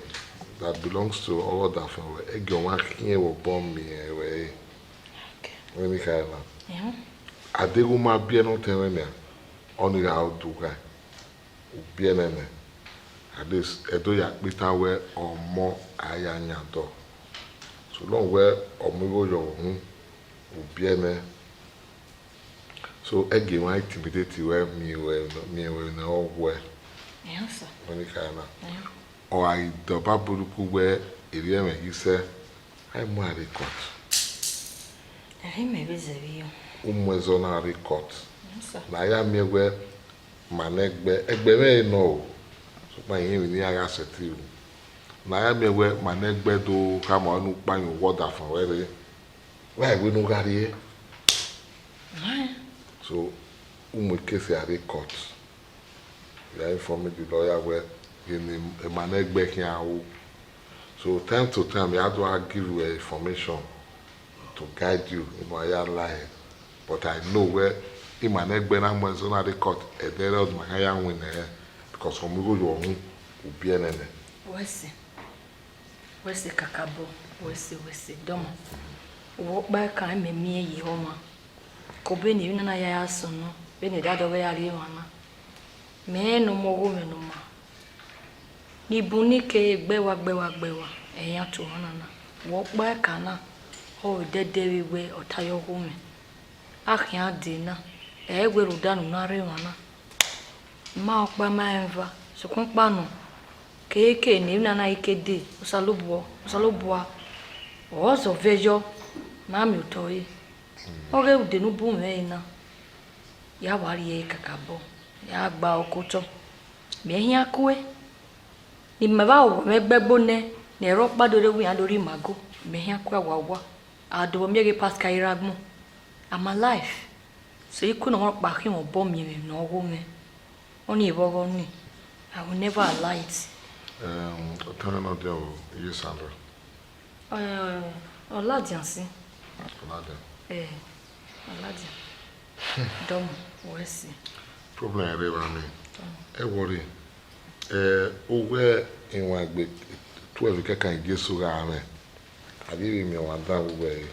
that belongs to ọghe ọdafẹn ruẹ, ẹgie ọmwa khian vbe obọ miẹn ruẹ re. Vbene I khare na. A deghẹ u ma biẹ ne ọtẹn mwẹ nian, ọnii gha ru do ghae. U biẹ nẹ nẹ, at least Ẹdo ya kpe itan wẹ ọmọ a ya yan dọ. So long wẹ ọmọ igho yọ uhunmwu, u biẹ nẹ. So ẹgie emwa intimidate ruẹ miẹn ruẹ, miẹn ruẹ ne ọ wẹ. Yes, sir. Vbene I khare na. Yeah. Ọ gha ghi dẹ Ọba Buruku wẹ erriọ ẹmwẹ ghi sẹ, a i mu ẹre rre court. Ẹre mẹ vbe zẹ vbe yọ. U mu ẹzọ na rre court. Yes, sir. Ne a ya miẹn wẹ ma ne ẹgbẹ, ẹgbẹ mwẹ re nọ o, sokpan irẹn emwi ne iran gha sẹtin ru. Ne a ya miẹn wẹ ma ne ẹgbẹ do khama ne u kpa yan uwu ọdafẹn ruẹ rre, wa wẹ ne u gha rrie. Amen. So, u mu case a rre court. Ya inform the lawyer wẹ, ghe ne ma ne ẹgbẹ khian ru. So time to time, I do give you information to guide you, you know, I ya lie. But I know wẹ ima ne ẹgbẹ na mu ẹzọ na rre court, ẹdẹ rẹ ọdọ ma khian ya winna ẹre, because ọmọ igho yọ uhunmwu, u biẹ nẹ nẹ. Wẹ sẹ, wẹ sẹ kakabọ, wẹ sẹ, wẹ sẹ, dọmọ. Uwẹ ọkpa ẹkan mẹ miẹn ye ọmwa. Ke obọ ne emwi nana ya ya sunu, vbene daddy ọghẹ ya rrie emwa na. Mẹ rẹn ne ọmọ ọghe mwẹ ne ọ ma. Ne I bun ni ke gbe ẹwa, gbe ẹwa, gbe ẹwa, ẹ i yan tuẹ ọmwa nana. Uwẹ ọkpa ẹkan na, ọ re ẹdẹdẹ vbe wẹ ọ ta ye ọghe mwẹ. A khian dee na, ẹ i wẹ rhunmwuda ne u na rre emwa na. Ma ọkpa ma rẹn eva, sokpan ọkpa nọ, keke ne emwi nana i ke dee, Osanobua, Osanobua, ọ zẹ ọvbẹ yọ, ma miẹn otọ ẹre. Ọghe ude ne u bu mwẹ ẹre na, ya wa rhie ẹre kakabọ, ya gba ọkotọ. Mẹ i khian kue, ne ima vbe awọ mwẹ gbe ẹgbo nẹ, ne ẹre ọkpa do rre iran do rre ima go, mẹ i khian kue awawa. A do vbe miẹn ghe Pascal Iragbọn, I'm alive. So, I kue ne ọmwa ọkpa khian mwẹ obọ miẹn mwẹ ne ọ gho mwẹ. Ọnii vbe ọghọ nii, I will never allow it. Em, ọtẹn mwẹ nọ diọn o, iye Sandra. Eh, ọ ladian sin. Ọ ladian. Eh, ọ ladian. Dọmọ, wẹ sẹ. Problem rre evba nii. Ẹ worry. Eh, uwẹ iwangbe twelve kẹkan Jesu gha mwẹ. A ghi vbe miẹn ọmwa dan vbe uwẹ re.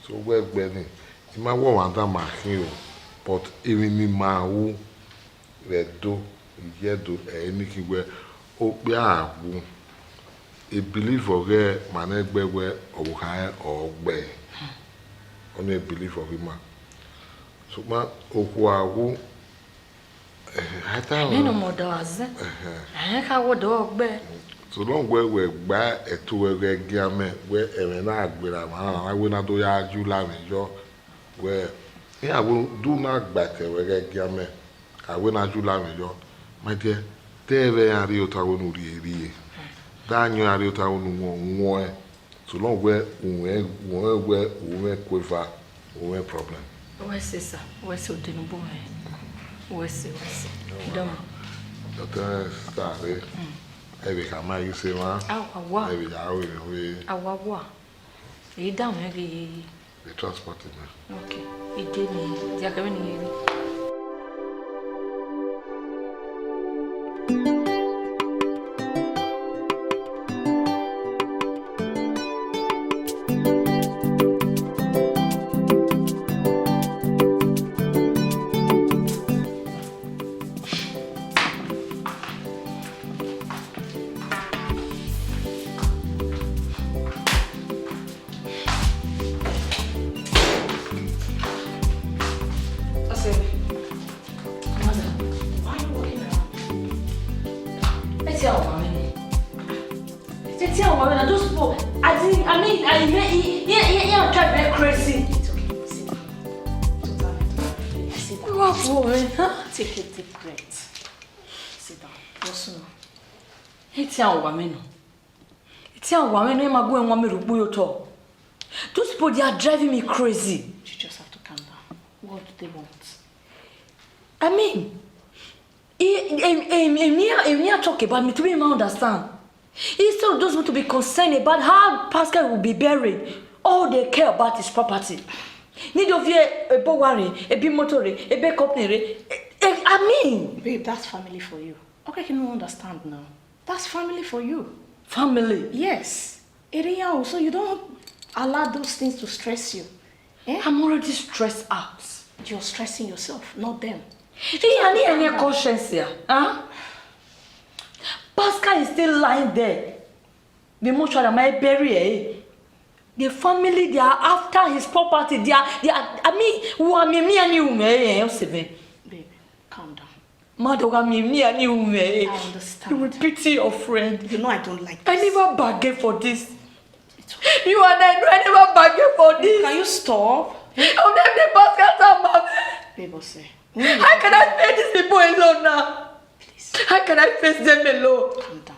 So, uwẹ gbe nii, I ma wẹ ọmwa dan ma khin o, but emwi ne ima ru vbe Ẹdo, iye Ẹdo, ẹ i ni khin wẹ okpia gha wu. I believe ọghe ma ne ẹgbẹ wẹ ọvbokhan rẹn ọ gbe ẹre. Ọnii I believe ọghe ima. Sokpan okhuo a wu, eh, a ta Mẹ ne mwẹ. Ọmọ da wa zẹ. Ẹhẹn. Ẹ i kha wẹ odọ gbe. So long wẹ wẹ gba ẹto ruẹ ghẹ gia mẹ, wẹ ẹmwẹ na gberra mwa na, na wẹ na do ya ju la mwẹ yọ. Wẹ, iran vbe udu na gba ẹtẹ ruẹ ghẹ gia mẹ, a wẹ na ju la mwẹ yọ. My dear, te ẹvbo iran rhie ota wẹ ne u rhie rhie. Da yan iran rhie ota wẹ ne u wọn, u wọn ẹn. So long wẹ u mwẹ, u mwẹ wẹ u mwẹ kueva, u mwẹ problem. Wẹ sẹ sa, wẹ sẹ odẹ ne u bu mwẹ. Wẹ sẹ, wẹ sẹ. Dọmọ. Dọtẹ sista rre, ẹ vbe khama ghi se mwa, A wa wa. Ẹ vbe ya ru emwi vbe A wa wa. Ẹ i da mwẹ ghe. Vbe transport mẹ. Okay. I de ni, dia kẹ vbe ni ye rre. Why are you walking around? Let's see how many. Tete, I want those people. I didn't, I mean, I, he, he, he, he, he drive me crazy. It's okay. Sit down. Sit down. Sit down. What for, man? Huh? Take a deep breath. Sit down. Listen. Tete, I want me no. Tete, I want me no. Ma go and want me to put your talk. Those people, they are driving me crazy. You just have to calm down. What do they want? I mean, he, he, he, he, he, he, he talk about me to me, I understand. Instead of those people to be concerned about how Pascal will be buried, all they care about is property. Need of ye a boat, a big motor, a big company. Eh, eh, I mean, Babe, that's family for you. Okay, can you understand now? That's family for you. Family? Yes. Area, so you don't allow those things to stress you. Eh? I'm already stressed out. You're stressing yourself, not them. He and he and your conscience here, huh? Pascal is still lying there. The mortuary, my bury, eh? The family, they are after his property. They are, they are, I mean, who are me, me and you, eh, eh, eh, seven. Babe, calm down. Mother, who are me, me and you, eh? I understand. You will pity your friend. You know I don't like I this. Never bargain for this. It's okay. You and I, I never bargain for this. Can you stop? I'll never bargain for this. Babe, what's it? How can I face these people alone now? Please. How can I face them alone? Calm down.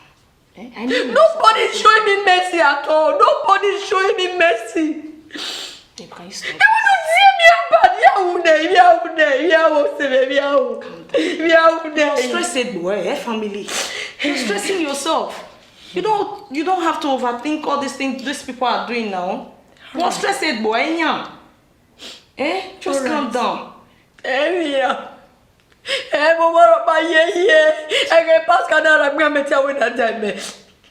Eh? I know you Nobody is showing me mercy at all. Nobody is showing me mercy. Babe, can you stop? Ẹ wọ́n ló ti ẹ̀ mi àbá ní àwọn ọ̀nà, ní àwọn ọ̀nà, ní àwọn ọ̀sẹ̀, ní àwọn, Calm down. Ní àwọn ọ̀nà. You're stressed, eh, boy, eh, family. You're stressing yourself. You don't, you don't have to overthink all these things these people are doing now. You're stressed, boy, eh, yeah. Eh? Just calm down. Ẹ vbe ya. Ẹ, mo vbe rhọkpa ye ye. Ẹghẹ Pascal na ra gbe mẹ te a wẹ na da mẹ.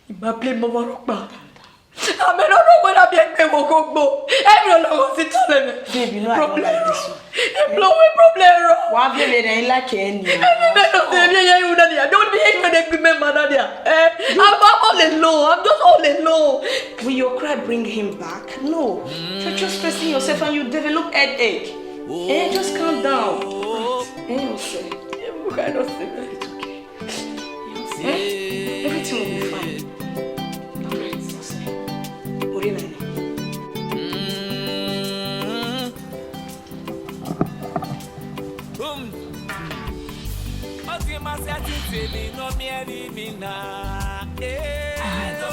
I ma blame mo vbe rhọkpa. Amẹ no no wẹ na biẹ gbe wo gogbo. Ẹ vbe lọghọ si ta lẹ mẹ. Babe, you know I don't like this one. Problem. Ẹ blow away problem ro. Wa vbe vbe rẹ like ẹ ni. Ẹ vbe no se vbe ye yu na dia. Don't be ye yu na gbe mẹ ma na dia. Eh, I'm, I'm all alone. I'm just all alone. Will your cry bring him back? No. You're just stressing yourself and you develop headache. Eh, just calm down. Eh, Ose. It's okay. Eh? Everything will be fine. Alright, Ose. Ori na ni.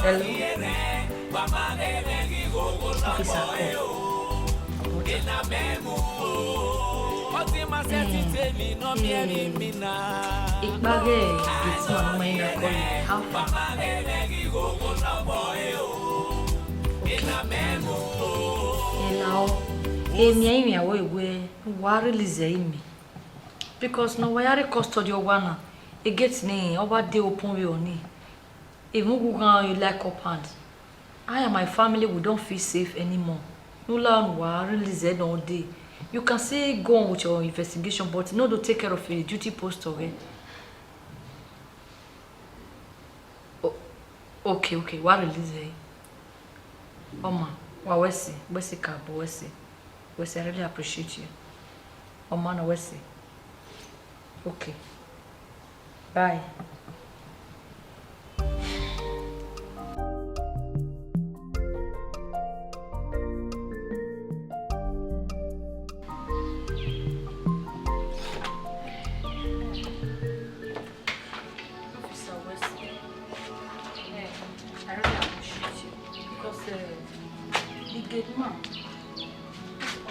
Hello? Officer call. Ikpaghe gateman ma ina call. How far? Okay. Ena o. Eni ẹrinmwi aro wẹ wa release ẹre mi. Because ne ọ wa ya rre custody ọwa na, e gate ni ọ wa dey open vbe ọni. Even who can you like up hand. I and my family, we don't feel safe anymore. No allow unu wa release ẹre nọ dee. You can still go on with your investigation, but no do take care of a duty post of it. O-, okay, okay, wa release ẹre. Ọma, wa wẹ ẹse, wẹ ẹse kaabọ, wẹ ẹse. Wẹ ẹse, I really appreciate you. Ọma nọ, wẹ ẹse. Okay. Bye. Officer Wesley, eh, I really appreciate you because, eh, the gate man,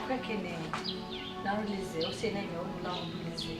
okay, can, eh, now release it. Ose ne me, oh, now release it.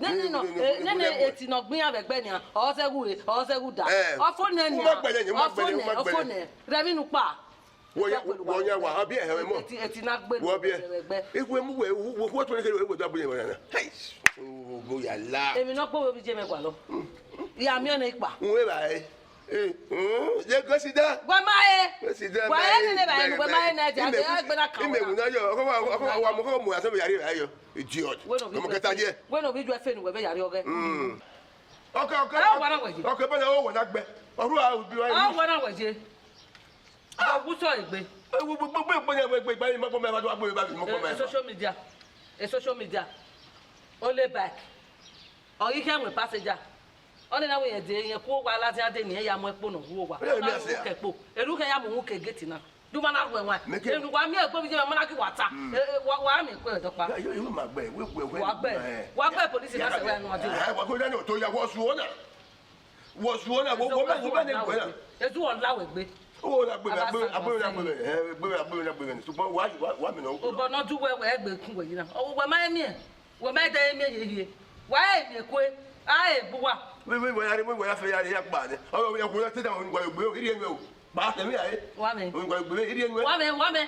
Nene nọ, nene eti ne ọ gbe iran vbe ẹgbẹ nian, ọ zẹ ghẹ, ọ zẹ ghẹ da. Eh. Ọ fo nẹ nian. U ma gbẹlẹ, u ma gbẹlẹ, u ma gbẹlẹ. Ọ fo nẹ, rẹ emwi ne u kpa. Wọ ya, wọ ya wa, ọ biẹ hẹ mwẹ mọ. Eti, eti na gbe. Wọ biẹ. Vbe ẹgbẹ. Ikhue mu wẹ, wọ, wọ, wọ tuẹ ne kherhe, wẹ da gbe mwẹ na. Hey! Oya la. Emwi ne ọ gbe ovbi iye mwẹ gualọ. Ya miẹn ọnii kpa. N wẹ vba ẹre. Eh, mm, ye go sit down. Wẹ ma he. Go sit down, wẹ ma he. Nene vba ẹre, wẹ ma he na, dia, dia, gbe na kan. Ime wẹ na yo, ọkọ wa, ọkọ wa, ọkọ wa mu ya sẹ vbe ya rri vba yo. Idiot. Wẹ ne ovbi, ọmọ kẹta ye. Wẹ ne ovbi ju ẹfe ne uwẹ vbe ya rri ọghẹ. Mm. Okay, okay. Ẹ, ọ wa na wẹ ye. Okay, bana o wa na gbẹ. Ọrhu a u bi wa. Ọ wa na wẹ ye. Ọ wu sọ egbe. Gbegbe, gbegbe, gbegbe, gbegbe, gbegbe, mọ kpọ mẹ, mọ kpọ mẹ, mọ kpọ mẹ. Eh, social media. Eh, social media. Only bike. Ọ ghi khian wẹ passenger. Ọnii na wẹ irẹn de, irẹn ku owa ladian de ne irẹn ya mu ẹkpo ne ọ wu owa. Ẹ, ẹ, mẹ a sẹ a. Kẹ ẹkpo. Erriọ u khian ya mu uhunmwu ke gate na. De u ma na rhuẹ waẹn. Mẹ ke. Enu wa miẹn ẹgbẹe vbe iye mwẹ, ma na ghi wa ta. Mm. Eh, eh, wa, wa miẹn ẹkpo ẹdọkpa. Ya, yo, yo, ma gbẹ, wẹ, wẹ, wẹ. Wa gbẹ. Eh, wa gbẹ ya, police ya na sẹ wa enu a de. Eh, wa ko ya ni o to ya, wọ suo na. Wọ suo na, wọ, wọ mẹ, wọ mẹ ne gbẹ na. Ezu ọ la wẹ gbe. O na gbe mẹ, a gbe, a gbe na gbe mẹ. Eh, gbe mẹ, a gbe na gbe mẹ. Ṣùgbọ́n wa, wa, wa mi na. Obọ nọ du wẹ, wẹ gbe kun wẹ yi na. Ọ, wẹ ma miẹn. Wẹ ma dẹ miẹn ye hie. Wa e miẹn kue. A e gbe uwa. Wẹ, wẹ, wẹ ya re, wẹ, wẹ ya fẹ ya re, ya kpa nẹ. Ọ, ọ, ya kue, ya te da, wẹ gbe, iri enu o. Ba tẹ mi ya re. Wa mẹ. Wẹ gbe, iri enu. Wa mẹ, wa mẹ.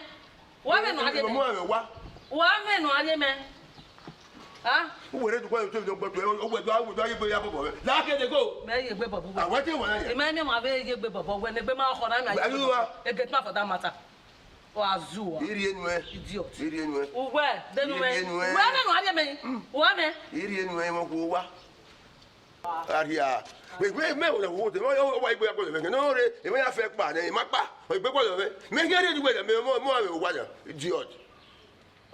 Wa mẹ nọ a rhie mẹ. Wa mẹ nọ a rhie mẹ. Ah? Uwẹ rre dukua yo tẹmẹ dọgbọ tuẹ, uwẹ do, uwẹ do ye egbe ya bọbọ vbe. La ke de go. Mẹ ye egbe bọbọ uwẹ. Awa te wa na ya. Ẹ ma miẹn wa vbe ye egbe bọbọ uwẹ, ne egbe ma khọ na ma. Ayi wa. A gate man for that matter. Ọ a zu wa. Iri enu ẹ. Idiot. Iri enu ẹ. Uwẹ, denu mẹ. Iri enu ẹ. Uwẹ mẹ nọ a rhie mẹ. Mm. Uwẹ mẹ. Iri enu ẹ, wọn khuo wa. Arhia. Wẹ, wẹ, mẹ wẹ wo te, wẹ, wẹ, wẹ, egbe ya kpọlọ mẹ, ne ọ rre, emẹ ya fẹ kpa nẹ, emẹ ma kpa, egbe kpọlọ mẹ. Mẹ khian rre dugbe mẹ, mọ, mọ, mẹ wa ya, idiot.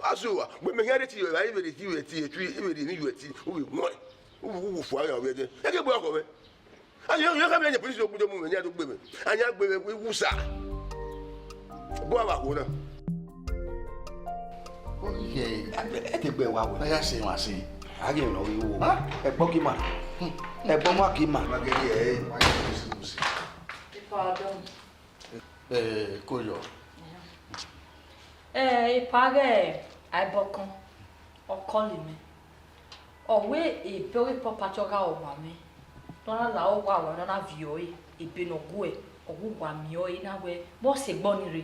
Asu wa, wẹ mẹ khian rre ti yo, evbare vbe ti yo, ti, ti, vbe ni yo ti, u vbe wọn, u, u, u fua ya vbe de. Eke gbe ọkọ mẹ. A yo, yo ka mẹ ne police do gbe mu mẹ, ne a do gbe mẹ. A ya gbe mẹ, wi wusa. Bọ a wa khuo na. Oghẹ, a te gbe wa wẹ. A ya sẹ emwa sẹ. A ghi emwi ne ọ ghi ru. Hàn? Ẹgbọ ghi ma. Ẹgbọ ma ghi ma. Ma ghe ye, ẹ, ma ye, ẹ, ẹ, ẹ, ko yọ. Ẹ, epa ghẹ Aibọkan, ọ kọlọ mẹ. Ọ wẹ ebe ọghe property ọ gha re owa mwẹ, ne ọ na la owa owa, ne ọ na viọ ẹre, ebe ne ọ guẹ, ọ gu uwa miẹn ọre na wẹ, vbọ sẹ egbe ọnii rre?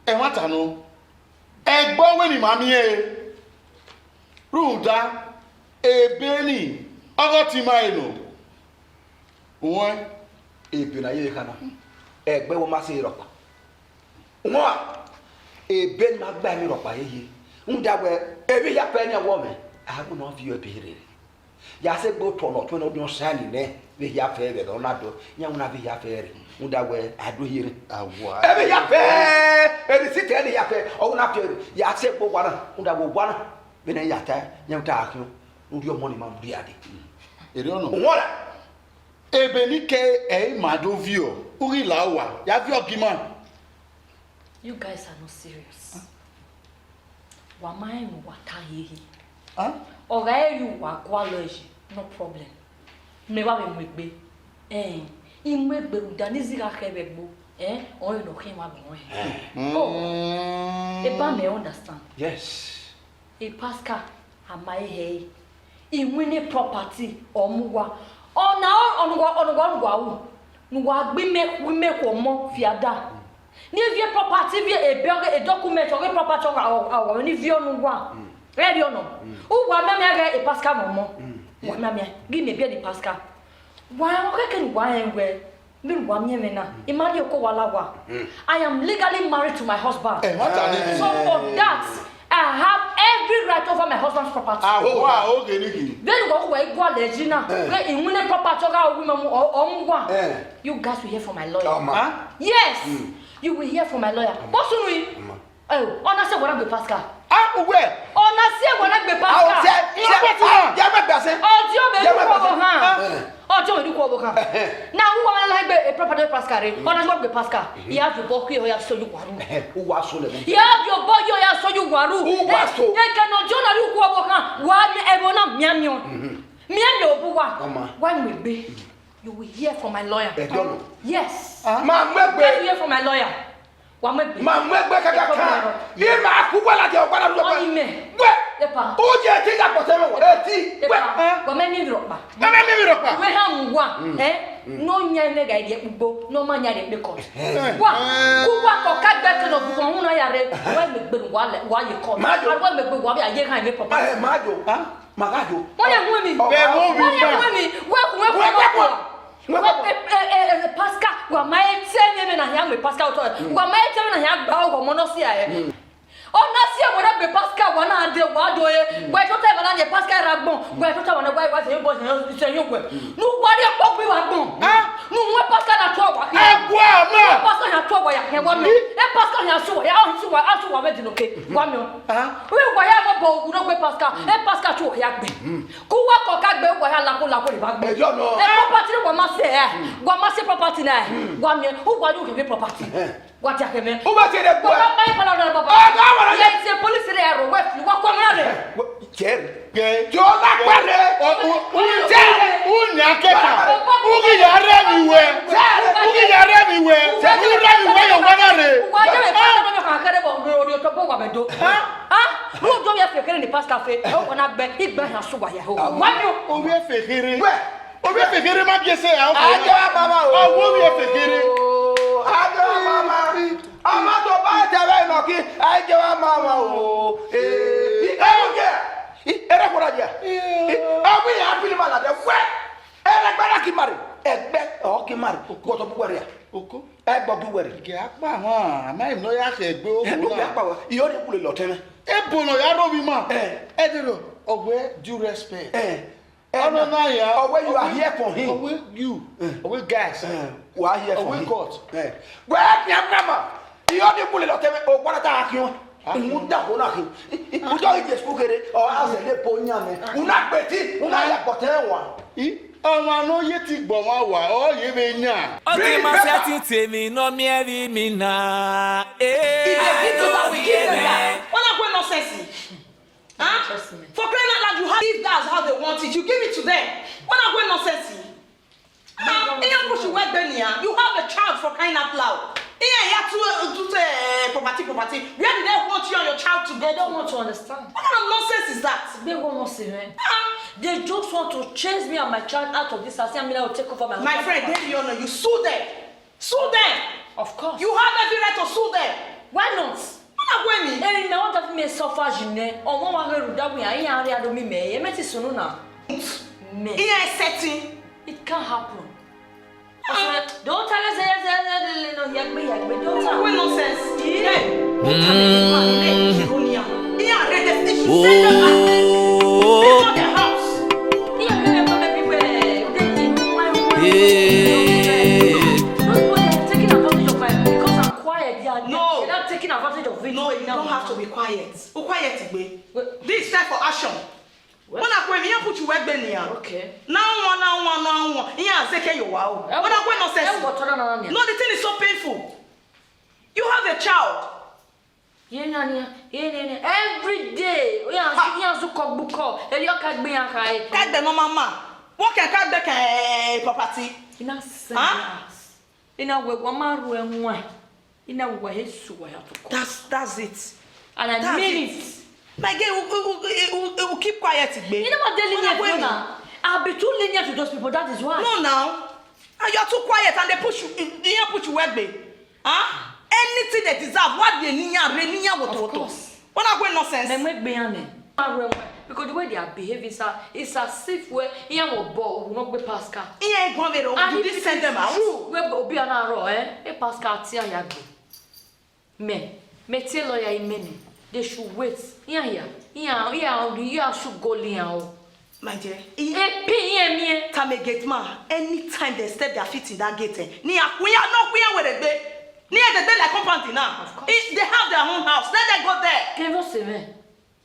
Ẹmwata nọ, ẹgbẹ ọvbehe ne ima miẹn ẹre, rhunmwuda ebe nii ọghe ọtẹn ima ẹre nọ. Uwẹn, ebe ne a ye vbe kha na, ẹgbẹ wẹ ọ ma sẹ rhọkpa. Uwẹn, ebe ne ima gba emwi rhọkpa hie hie, rhunmwuda wẹ, emwi hia fẹ ne a wẹ mwẹ, a wẹ ne ọ viọ ebe rere. Ya sẹ egbe otọ ne ọ tuẹn ne ọ diọn saẹn nẹ, vbe hia fẹ vbe ẹghẹ ọ na dọ, iran wẹ na vbe hia fẹ rre, rhunmwuda wẹ a do hie rre. Awa. Ẹ vbe hia fẹ, receipt ẹre ne hia fẹ, ọ wẹ na fẹ rre, ya sẹ egbe owa na, rhunmwuda wẹ owa na, vbene ya ta, iran ta khian, ne u rhie ọmọ ni ma mu rria dee. Erriọ nọ. Uwẹn ra. Ebe ne I ke ẹre ima do viọ, u ghi la owa, ya viọ gie ima. You guys are not serious. Wa ma rẹn ne uwa ta hie hie. Ọ gha re uwa gualọ yi, no problem. Mẹ wa vbe mu egbe. Ẹn, I mu egbe rhunmwuda ne izi gha khẹ vbe ẹgbo. Ẹn, ọnrẹn ne ọ khian ima gbọn ẹn. Oh, eba mẹ understand. Yes. E Pascal, a ma he hẹ ẹre. I winna property, ọ mu uwa. Ọna ọnọgha, ọnọgha, ọnọgha ru ne uwa gbe imẹ, gbe imẹ khu ọmọ fi ada. Ne I viọ property, viọ ebe ọghe, e document ọghe property ọghe, ọ, ọ, ọ, ne I viọ ne uwa. Ẹ rriọ nọ. Uwa mianmian ghe e Pascal ne ọmọ. Uwa mianmian, ghi mẹ biẹ ne Pascal. Wa rẹn khẹke ne uwa rẹn wẹ, vbene uwa miẹn mwẹ na, I ma rhie oko uwa la owa. I am legally married to my husband. Ẹmwata ni. So for that, I have every right over my husband's property. Aho, aho, ghe ni ghi. Vbene uwa, uwa i gualọ yi na, vbe I winna property ọghe ọ mu, ọ, ọ mu uwa. You guys will hear from my lawyer. Yes, you will hear from my lawyer. Bọ sunu yi. Oh, ọ na sẹ wẹ na gbe Pascal. Ah, uwẹ. Ọ na sẹ wẹ na gbe Pascal. Ah, o sẹ, sẹ, ah, ya mẹ gba sẹ. Ọdiọn mẹ du khuọvbo khan. Ọdiọn mẹ du khuọvbo khan. Na uwa na la gbe e property Pascal rre. Ọ na sẹ wẹ gbe Pascal. I ya viọ obọ kue, ọ ya sẹ ye uwa ru. Uwa so lẹ. I ya viọ obọ ye, ọ ya sẹ ye uwa ru. Uwa so. Eke ne ọdiọn na du khuọvbo khan. Wa ni ẹvbo na mianmian. Mianmian obọ uwa. Wa mu egbe. You will hear from my lawyer. Ẹ dọnọ. Yes. Ma mu egbe. You will hear from my lawyer. Wa mu egbe. Ma mu egbe kakaka. Ẹ, ma ku wẹ ladian ọgba na lu ọgba. Ọni mẹ. Wẹ. Epa. U ye ti ya kpọtẹ mẹ wọ. Eti. Epa. Wẹ. Wa mẹ miẹn emwi rhọkpa. Mẹ mẹ miẹn emwi rhọkpa. Wẹ ha mu wa. Ẹ? Ne ọ yan ẹmwẹ gha rrie ukpo, ne ọ ma yan rrie ukpo court. Wa. Ku wa kọ ka gbe ẹkẹ ne ọ gu wa unu na ya rre. Wa mu egbe ne uwa lẹ, wa ye court. Ma yo. A wa mu egbe uwa vbe a ye ghan emwi papa. Ẹ, ma yo. Ma gha yo. Wọ́n yẹ hu mi. Bẹ́ẹ̀ wọ́n wí Wọ́n yẹ náà. Hu mi. Wẹ́kun, wẹ́kun, Wẹ́kun. Wẹ́kun. Wẹ́kun. Wẹ́-, ẹ, ẹ, ẹ, ẹ, Pascal, wa ma ẹ tẹ mi, mi na hia mẹ Pascal otọ. Wa ma ẹ tẹ mi na hia gba ọghọ mọ nọ si ẹ. Ọ na si ẹ wẹrẹ gbe Pascal wa na de wa do e. Wẹ to tẹ wa na ye Pascal ra gbọn. Wẹ to tẹ wa na wa wa se yo bọ se yo se yo wẹ. Nu wa ri ọkpọ gbe wa gbọn. Ah. Nu wẹ Pascal na tọ wa. Ẹ Wa ma. Pastor hia tuẹ wa ya, hia wa miẹn. E pastor hia su wa ya, ọ su wa, a su wa vbe di noke. Wa miẹn. Ah. Uwa ya mo bo wu no gbe pastor. E pastor tuẹ wa ya gbe. Ku wa kọ ka gbe uwa ya lako lako ni ba gbe. Ẹ jọ nọ. E property ni wa ma sẹ ẹ. Wa ma sẹ property na ẹ. Wa miẹn. Uwa yu hẹ property. Wa dia kẹ mẹ. Uwa sẹ de gbe. Baba, ma yi pala ọdọ baba. Ẹ, ka wa na. Yes, the police rẹ ro, wẹ fi, wa kọ mẹ rẹ. Jerry. Ke. Jọ na pẹrẹ. U, u, u, u nya kẹta. U ghi ya rẹ mi wẹ. U ghi ya rẹ mi wẹ. U rẹ mi wẹ yo wa na re. Wa je me pa na me ka kere bo ro ri to bo wa me do. Ha? Ha? Ru do ye fe kere ni pastor fe. O wa na gbe, igbe ha su wa ya ho. Wa mi o. O we fe kere. Wẹ. O we fe kere ma bi ese ya. A je wa mama o. A wo we fe kere. A je wa mama. Ọmọ tó bá tẹ̀lé ìnàkí, ẹ jẹ́ wá máa wà o. Ee, ẹ wọ́n jẹ́, ẹ rẹ́ kọ́ra jẹ́. Ẹ wí yẹn, a fi ni ma làdẹ wẹ́. Ẹ rẹ́ gbẹ́dá kí n ma rè, ẹgbẹ́ ọ̀ kí n ma rè, gbọ́dọ̀ bú wẹ̀rẹ̀ à. Oko. Ẹ gbọ́ bú wẹ̀rẹ̀. Gẹ̀ apá hàn, àmọ́ ìmọ̀ ya ṣe gbé owó Ẹ ló gbé náà. Apá wa, ìyọ́ ni kúlẹ̀ lọ tẹ́lẹ̀. Ebo nọ ya rọ mi ma. Ẹ. Ẹ dèrò, ọ̀wẹ́ due respect. Ẹ. Ọnọ na ya. Ọwẹ, you are here for him. Ọwẹ you. Eh. Ọwẹ guys. Eh, wa here for him. Ọwẹ God. Eh. Wẹ fi amama. Iyo ni kule lọ tẹmẹ, o gbọdọ ta akiọn. Òun dà kó náà kí. Ọjọ́ ìdí èsùkú kéré, ọ á sẹ̀ lé po yín àmì. Una gbẹ̀tì, una yà gbọ̀tẹ́ wa. I, ọmọ àná yé ti gbọ̀ wọn wà, ọ yé be yàn. Ọtí máa ṣe ti tèmi náà mi ẹ rí mi náà. If they give you that, we give them that. Wọ́n náà pé nọ́sẹ̀sì. Huh? Trust me. For crying out loud, you have, if that's how they want it, you give it to them. Wọ́n náà pé nọ́sẹ̀sì. Iye push wẹ gbe nia. You have a child for crying out loud. Iye ya tu tu te property property. Where did they want you and your child to go? They don't want to understand. What kind of nonsense is that? They won't want to, man. They just want to chase me and my child out of this house. I mean, I will take over my My friend, they you know you sue them. Sue them. Of course. You have every right to sue them. Why not? Wọ́n náà wẹ̀ mí. Ẹni náà wọ́n tẹ́ fún mi suffer jù nẹ. Ọmọ wa rẹ̀ rù dábò yẹn, ayé àárẹ̀ àdó mi mẹ́, ẹ mẹ́tì sùnú náà. Mẹ́. Iye setting. It can't happen. Don't tell us, say, say, say, say, no, yagbe, yagbe, don't tell. What nonsense? Yeah. Don't tell me this one, Nigeria. Iye arrest them. Send them back. They want their house. Iye arrest them everywhere. They, they, Yeah. Those people, they are taking advantage of my, because I'm quiet. They are, No. They're not taking advantage of it. No, you don't have to be quiet. O quiet, Igbe. Wait. This time for action. What? Wọ́n náà pé mi yẹn put you wẹ gbe nia. Okay. Now one, now one, now one. Iye a seke yo wa o. Wọ́n náà pé nonsense. Ẹ wọ tọ́lá náà ni. No, the thing is so painful. You have a child. Ye na nia, ye na nia. Every day, o ya, Ha. Ya zu kọ gbukọ. Eri ọ ka gbe ya ka e. Ka gbe no mama. Wọ́n kẹ ka gbe kẹ property. Ina send Huh? Us. Ina we wa ma ru ẹwọn. Ina we wa he su wa ya to kọ. That's, that's it. And I That's mean it. It. My girl, we, we, we, we, we keep quiet, Igbe. You know what daily Wọ́n náà need pé for mi. Now? I'll be too lenient to those people, that is why. No, now. And you're too quiet and they push you, they put you where, babe. Huh? Anything they deserve, what they need, re need, what, Of what, what? Course. What are going nonsense? Mẹ mu egbe iran nẹ. Because the way they are behaving, sir, it's as if we iran wọ bọ, we not be Pascal. Iye, go on, And you if did it send is them out? True, we be obi ana ro, eh? E Pascal ti aya gbe. Mẹ, mẹ te lawyer imẹ nẹ, they should wait. Iran ya, iran, iran, iran should go lian o. My dear, he, E pin iran miẹn. Tame gate man, anytime they step their feet in that gate, eh, ni a khuya, no khuya where they be. Ni they be like compound now. Of course. If they have their own house, let them go there. Kẹ vbe ọ sẹ mwẹ?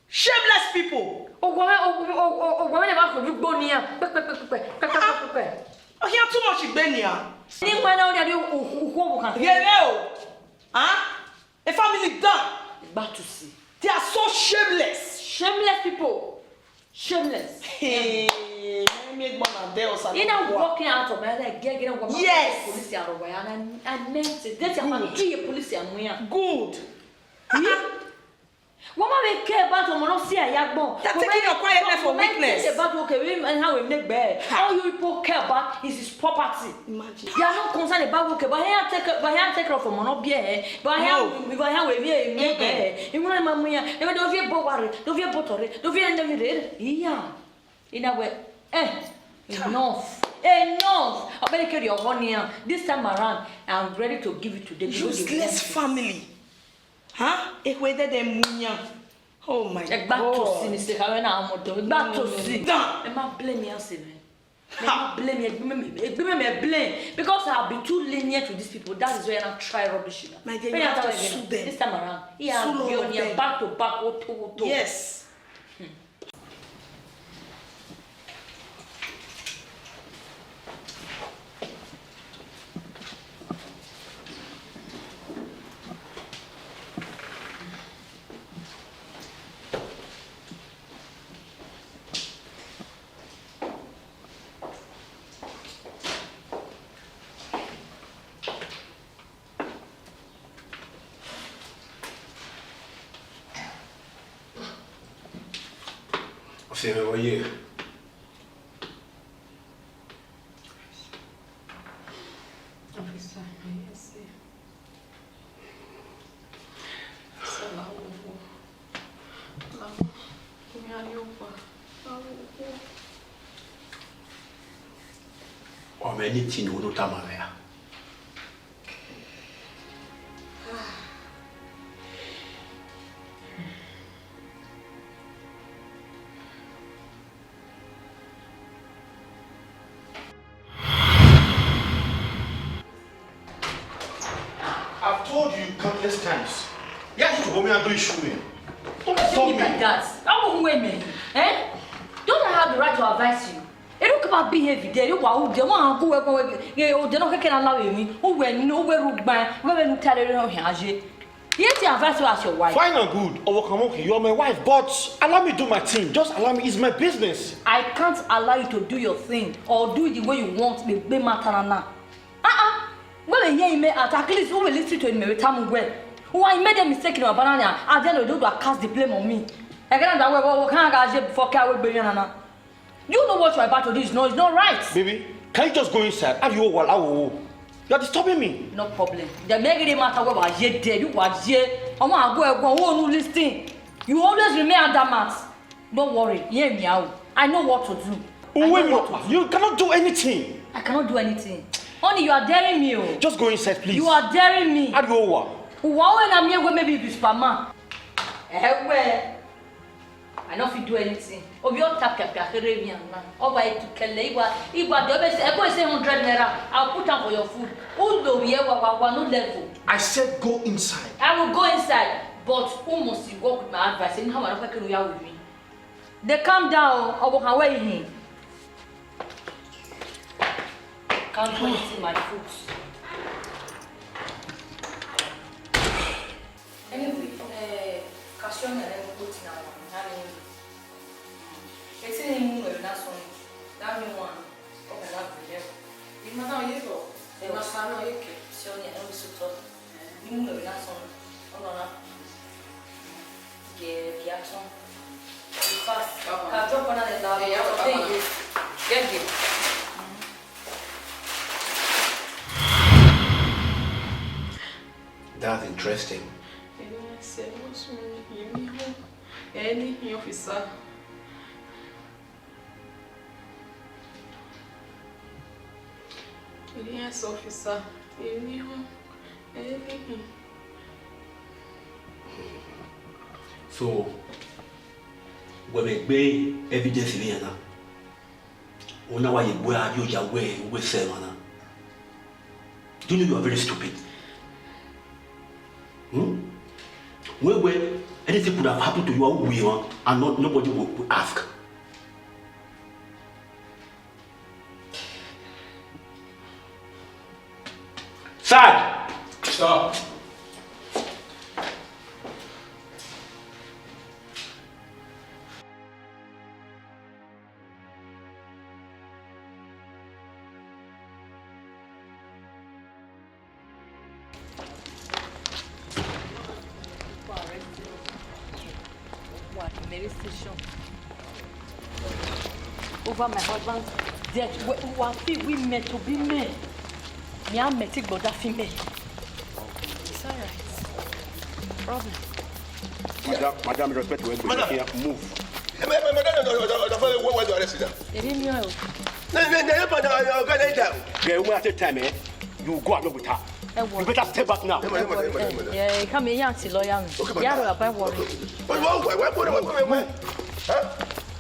Shameless people. Owa mwẹ, o, o, o, o, owa mwẹ ne ma khuẹ gbo nian. Pẹpẹpẹpẹpẹ. Pẹpẹpẹpẹpẹ. Oh, here too much Igbe nian. Ni ma na ọni adi ukhu ukhu owo kan. Ghere o. Huh? A family done. Back to sea. They are so shameless. Shameless people. Shameless. Hey, let me go and tell us. Ina walking out of my head, get, get, Yes. Police are over, and I, I meant it. That's your Good. Police are. Good. Wọ́n máa ń care about ọmọ náà sí àyà gbọ́n. You're taking your quietness for weakness. About, okay, we, and how we make bed. Ha. All you people care about is his property. Imagine. You are not concerned about, okay, but here take, but here take care of ọmọ náà bí ẹ, but here, No. But here we, we, we, we, Mm-mm. Ìwọ́n máa mú yẹn. Ẹ bẹ dọ́fí ẹ bọ̀ wá rẹ̀, dọ́fí ẹ bọ̀ tọ̀ rẹ̀, dọ́fí ẹ nẹ́mi rẹ̀. Ìyá. Ina wẹ, eh, enough, enough. Abeg, carry your honey, ah. This time around, I'm ready to give it to them. Useless family. Huh? Ekhue dede mu yan. Oh my God. Ẹ gbá tòsí, Mister Kawena, ọmọ ọ̀dọ̀. Ẹ gbá tòsí. Done. Ẹ má blame me, ase me. Blame me, blame me, blame me, blame. Because I've been too lenient to these people. That is why I try rubbish, you know. My dear, you have to sue them. This time around, he has been on here back to back, oto, oto. Yes. Ọse mwẹ vbe ọ ye? Officer, yes, sir. Sir, la wo wo. La wo. Give me a new one. La wo wo. Ọ mwẹ anything ne u tama mwẹ ra? I've told you countless times. You have to hold me and do issue me. Don't stop me. Like that. How will we, eh? Don't I have the right to advise you? Ẹ do kaba behave there, ẹ do wa u de, wa gu wẹ gu wẹ, odẹ nọ kẹkẹ na la vbe emwi, u wẹ ni, u wẹ rugban, u wẹ vbene u ta rere ọ khian ye. Iye te advise you as your wife. Fine and good, Ọvbokhan Monkey, you are my wife, but allow me do my thing. Just allow me, it's my business. I can't allow you to do your thing or do it the way you want, me gbe matter na na. Ah ah. Wẹ vbe ye ime at, at least u will listen to me, we tell me well. Why you made a mistake in your banana? At the end of the day, you cast the blame on me. Ẹghẹ na da wẹ, wẹ, wẹ, kan gha ye before ke a wẹ gbe yan na na. You know what you're about to do is not, it's not right. Baby, can you just go inside? Have you all, you are disturbing me. No problem. The mere matter where wa ye there, you wa ye. I want to go, go, who no listen. You always remain under mat. Don't worry, hear me out. I know what to do. I know what to do. You cannot do anything. I cannot do anything. Honey, you are daring me, oh. Just go inside, please. You are daring me. How do you over? Uwa o na mi ewe maybe you be Superman. Ewe. I no fit do anything. Obi o ta piapia khere mi ana. Oba etu kele igua, igua de obe se, ebo se hundred naira. I'll put am for your food. U do we wa wa wa no level. I said go inside. I will go inside, but u must work with my advice. Emi ha ma no kere ya with me. They calm down, Ọvbokhan wẹ ihin. Can't put it in my foot. Anyway, eh, Kasioni and Emi put in our money. Eti ni mu ẹre na sọn, that new one, ọ bẹ na bẹrẹ. Ima na ye bọ, ima sa na ye ke. Kasioni and Emi sutọ. Ni mu ẹre na sọn, ọ nọ na. Ye bia tọn. Fast. Ka drop on the lab. Get there. That's interesting. Ẹni sẹ, what's wrong? Anything, officer? Yes, officer. Anything, anything. So, wẹ vbe gbe evidence vbe iran na? Una wa ye gbe a yo ya wẹ, wẹ sẹ emwa na. Do you know you are very stupid? Hmm? Wẹ wẹ, anything could have happened to you, I will, and not, nobody will, will ask. Sir! Sir! Over my husband's death, we, we are feel we meant to be men. Me, I met it, but that female. It's all right. Problem. Madam, madam, respect, we, we, madam, here, move. Eh, ma-, ma-, madam, no, no, no, no, no, where, where do I sit down? They didn't know. No, no, no, no, no, no, no, no, no. Yeah, when I take time, eh, you go along with her. Ẹ wọ. You better step back now. Ẹ wọ, ẹ wọ, ẹ wọ, ẹ wọ. Ẹ, ẹ, come here, auntie lawyer mi. Okay, madam. Yàrá bàbá, ẹ wọ. Okay, okay. Wait, wait, wait, wait, wait, wait, wait. Huh?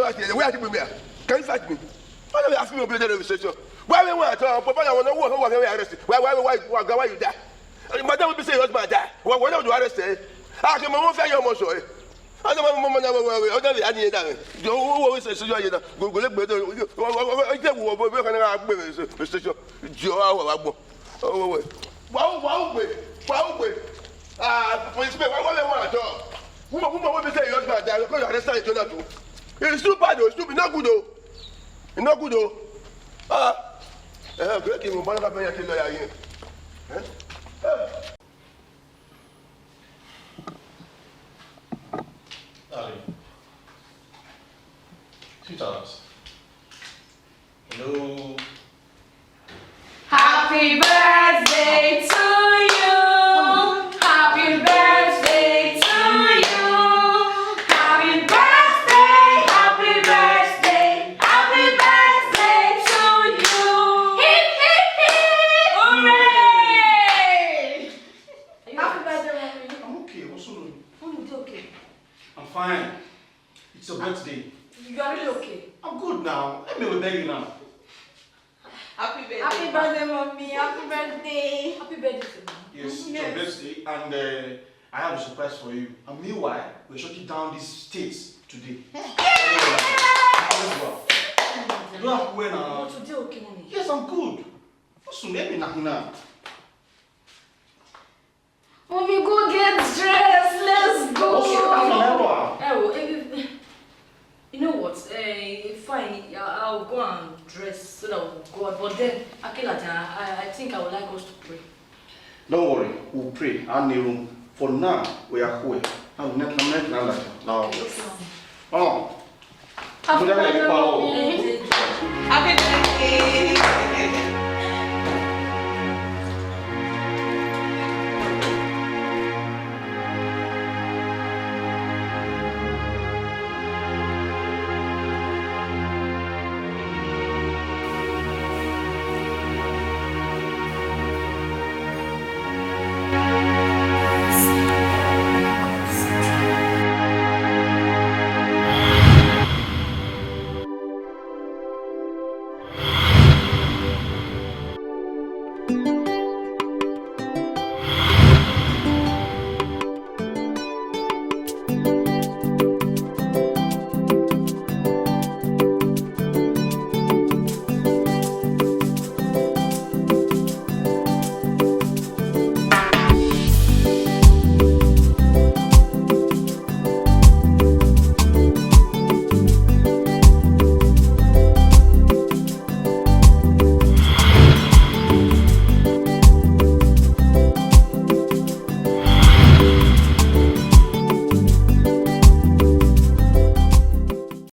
wa tie, where are you? Can you fight me? Why don't you ask me to be there with station? Why we want to, but why I want to work, why we arrest? Why, why, why, why, why you die? Madam will be saying, husband die. Why, why don't you arrest, eh? I can move for your motion, eh? Ọdọ mọ mọ na wẹwẹ ọdọ rẹ a ni yẹn da rẹ. Jọ owó owó station yẹn na. Gògòlè gbẹdọ. Ọjọ́ ìwọ ọbọ ìwé kan náà gbé station. Jọ wa wà wá gbọ́. Owó wẹ̀. Wà ó wà ó gbé. Wà ó gbé. Ah, policeman, why why why at all? Woman, woman, what be say your husband die? Because you arrest him, Jonah too. It's too bad, oh. It's too, it's not good, oh. It's not good, oh. Ah, eh, great thing, but I can't pay your lawyer here. Eh? Eh. Darling. Sweetheart. Hello. Happy birthday to you. Happy birthday to you. Happy birthday, happy birthday, happy birthday to you. Hip, hip, hip. Hooray! Happy birthday, Mommy. I'm okay. What's wrong? Mommy, you okay? I'm fine. It's your birthday. You are really okay? I'm good now. Let me beg you now. Happy birthday. Happy birthday, Mommy. Happy birthday. Happy birthday to me. Yes, it's your Yes. birthday, and uh, I have a surprise for you. And meanwhile, we're shutting down these states today. Let's go. You don't have to wear now. But today, okay, Mommy? Yes, I'm good. Listen, let me knock now. Mommy, go get dressed. Let's go. Okay, I'm an hour. Ẹ wò, eh, you know what? Eh, fine. I- I'll go and dress so that we'll go out. But then, Akelade, I, I I think I would like us to pray. Don't worry, we'll pray. I need room. For now, we are here. I'm not, I'm not, I'm not. Now. Okay, okay, Mommy. Oh. Happy Mo dá birthday, lẹ́yìn pa o. Mommy. Happy birthday.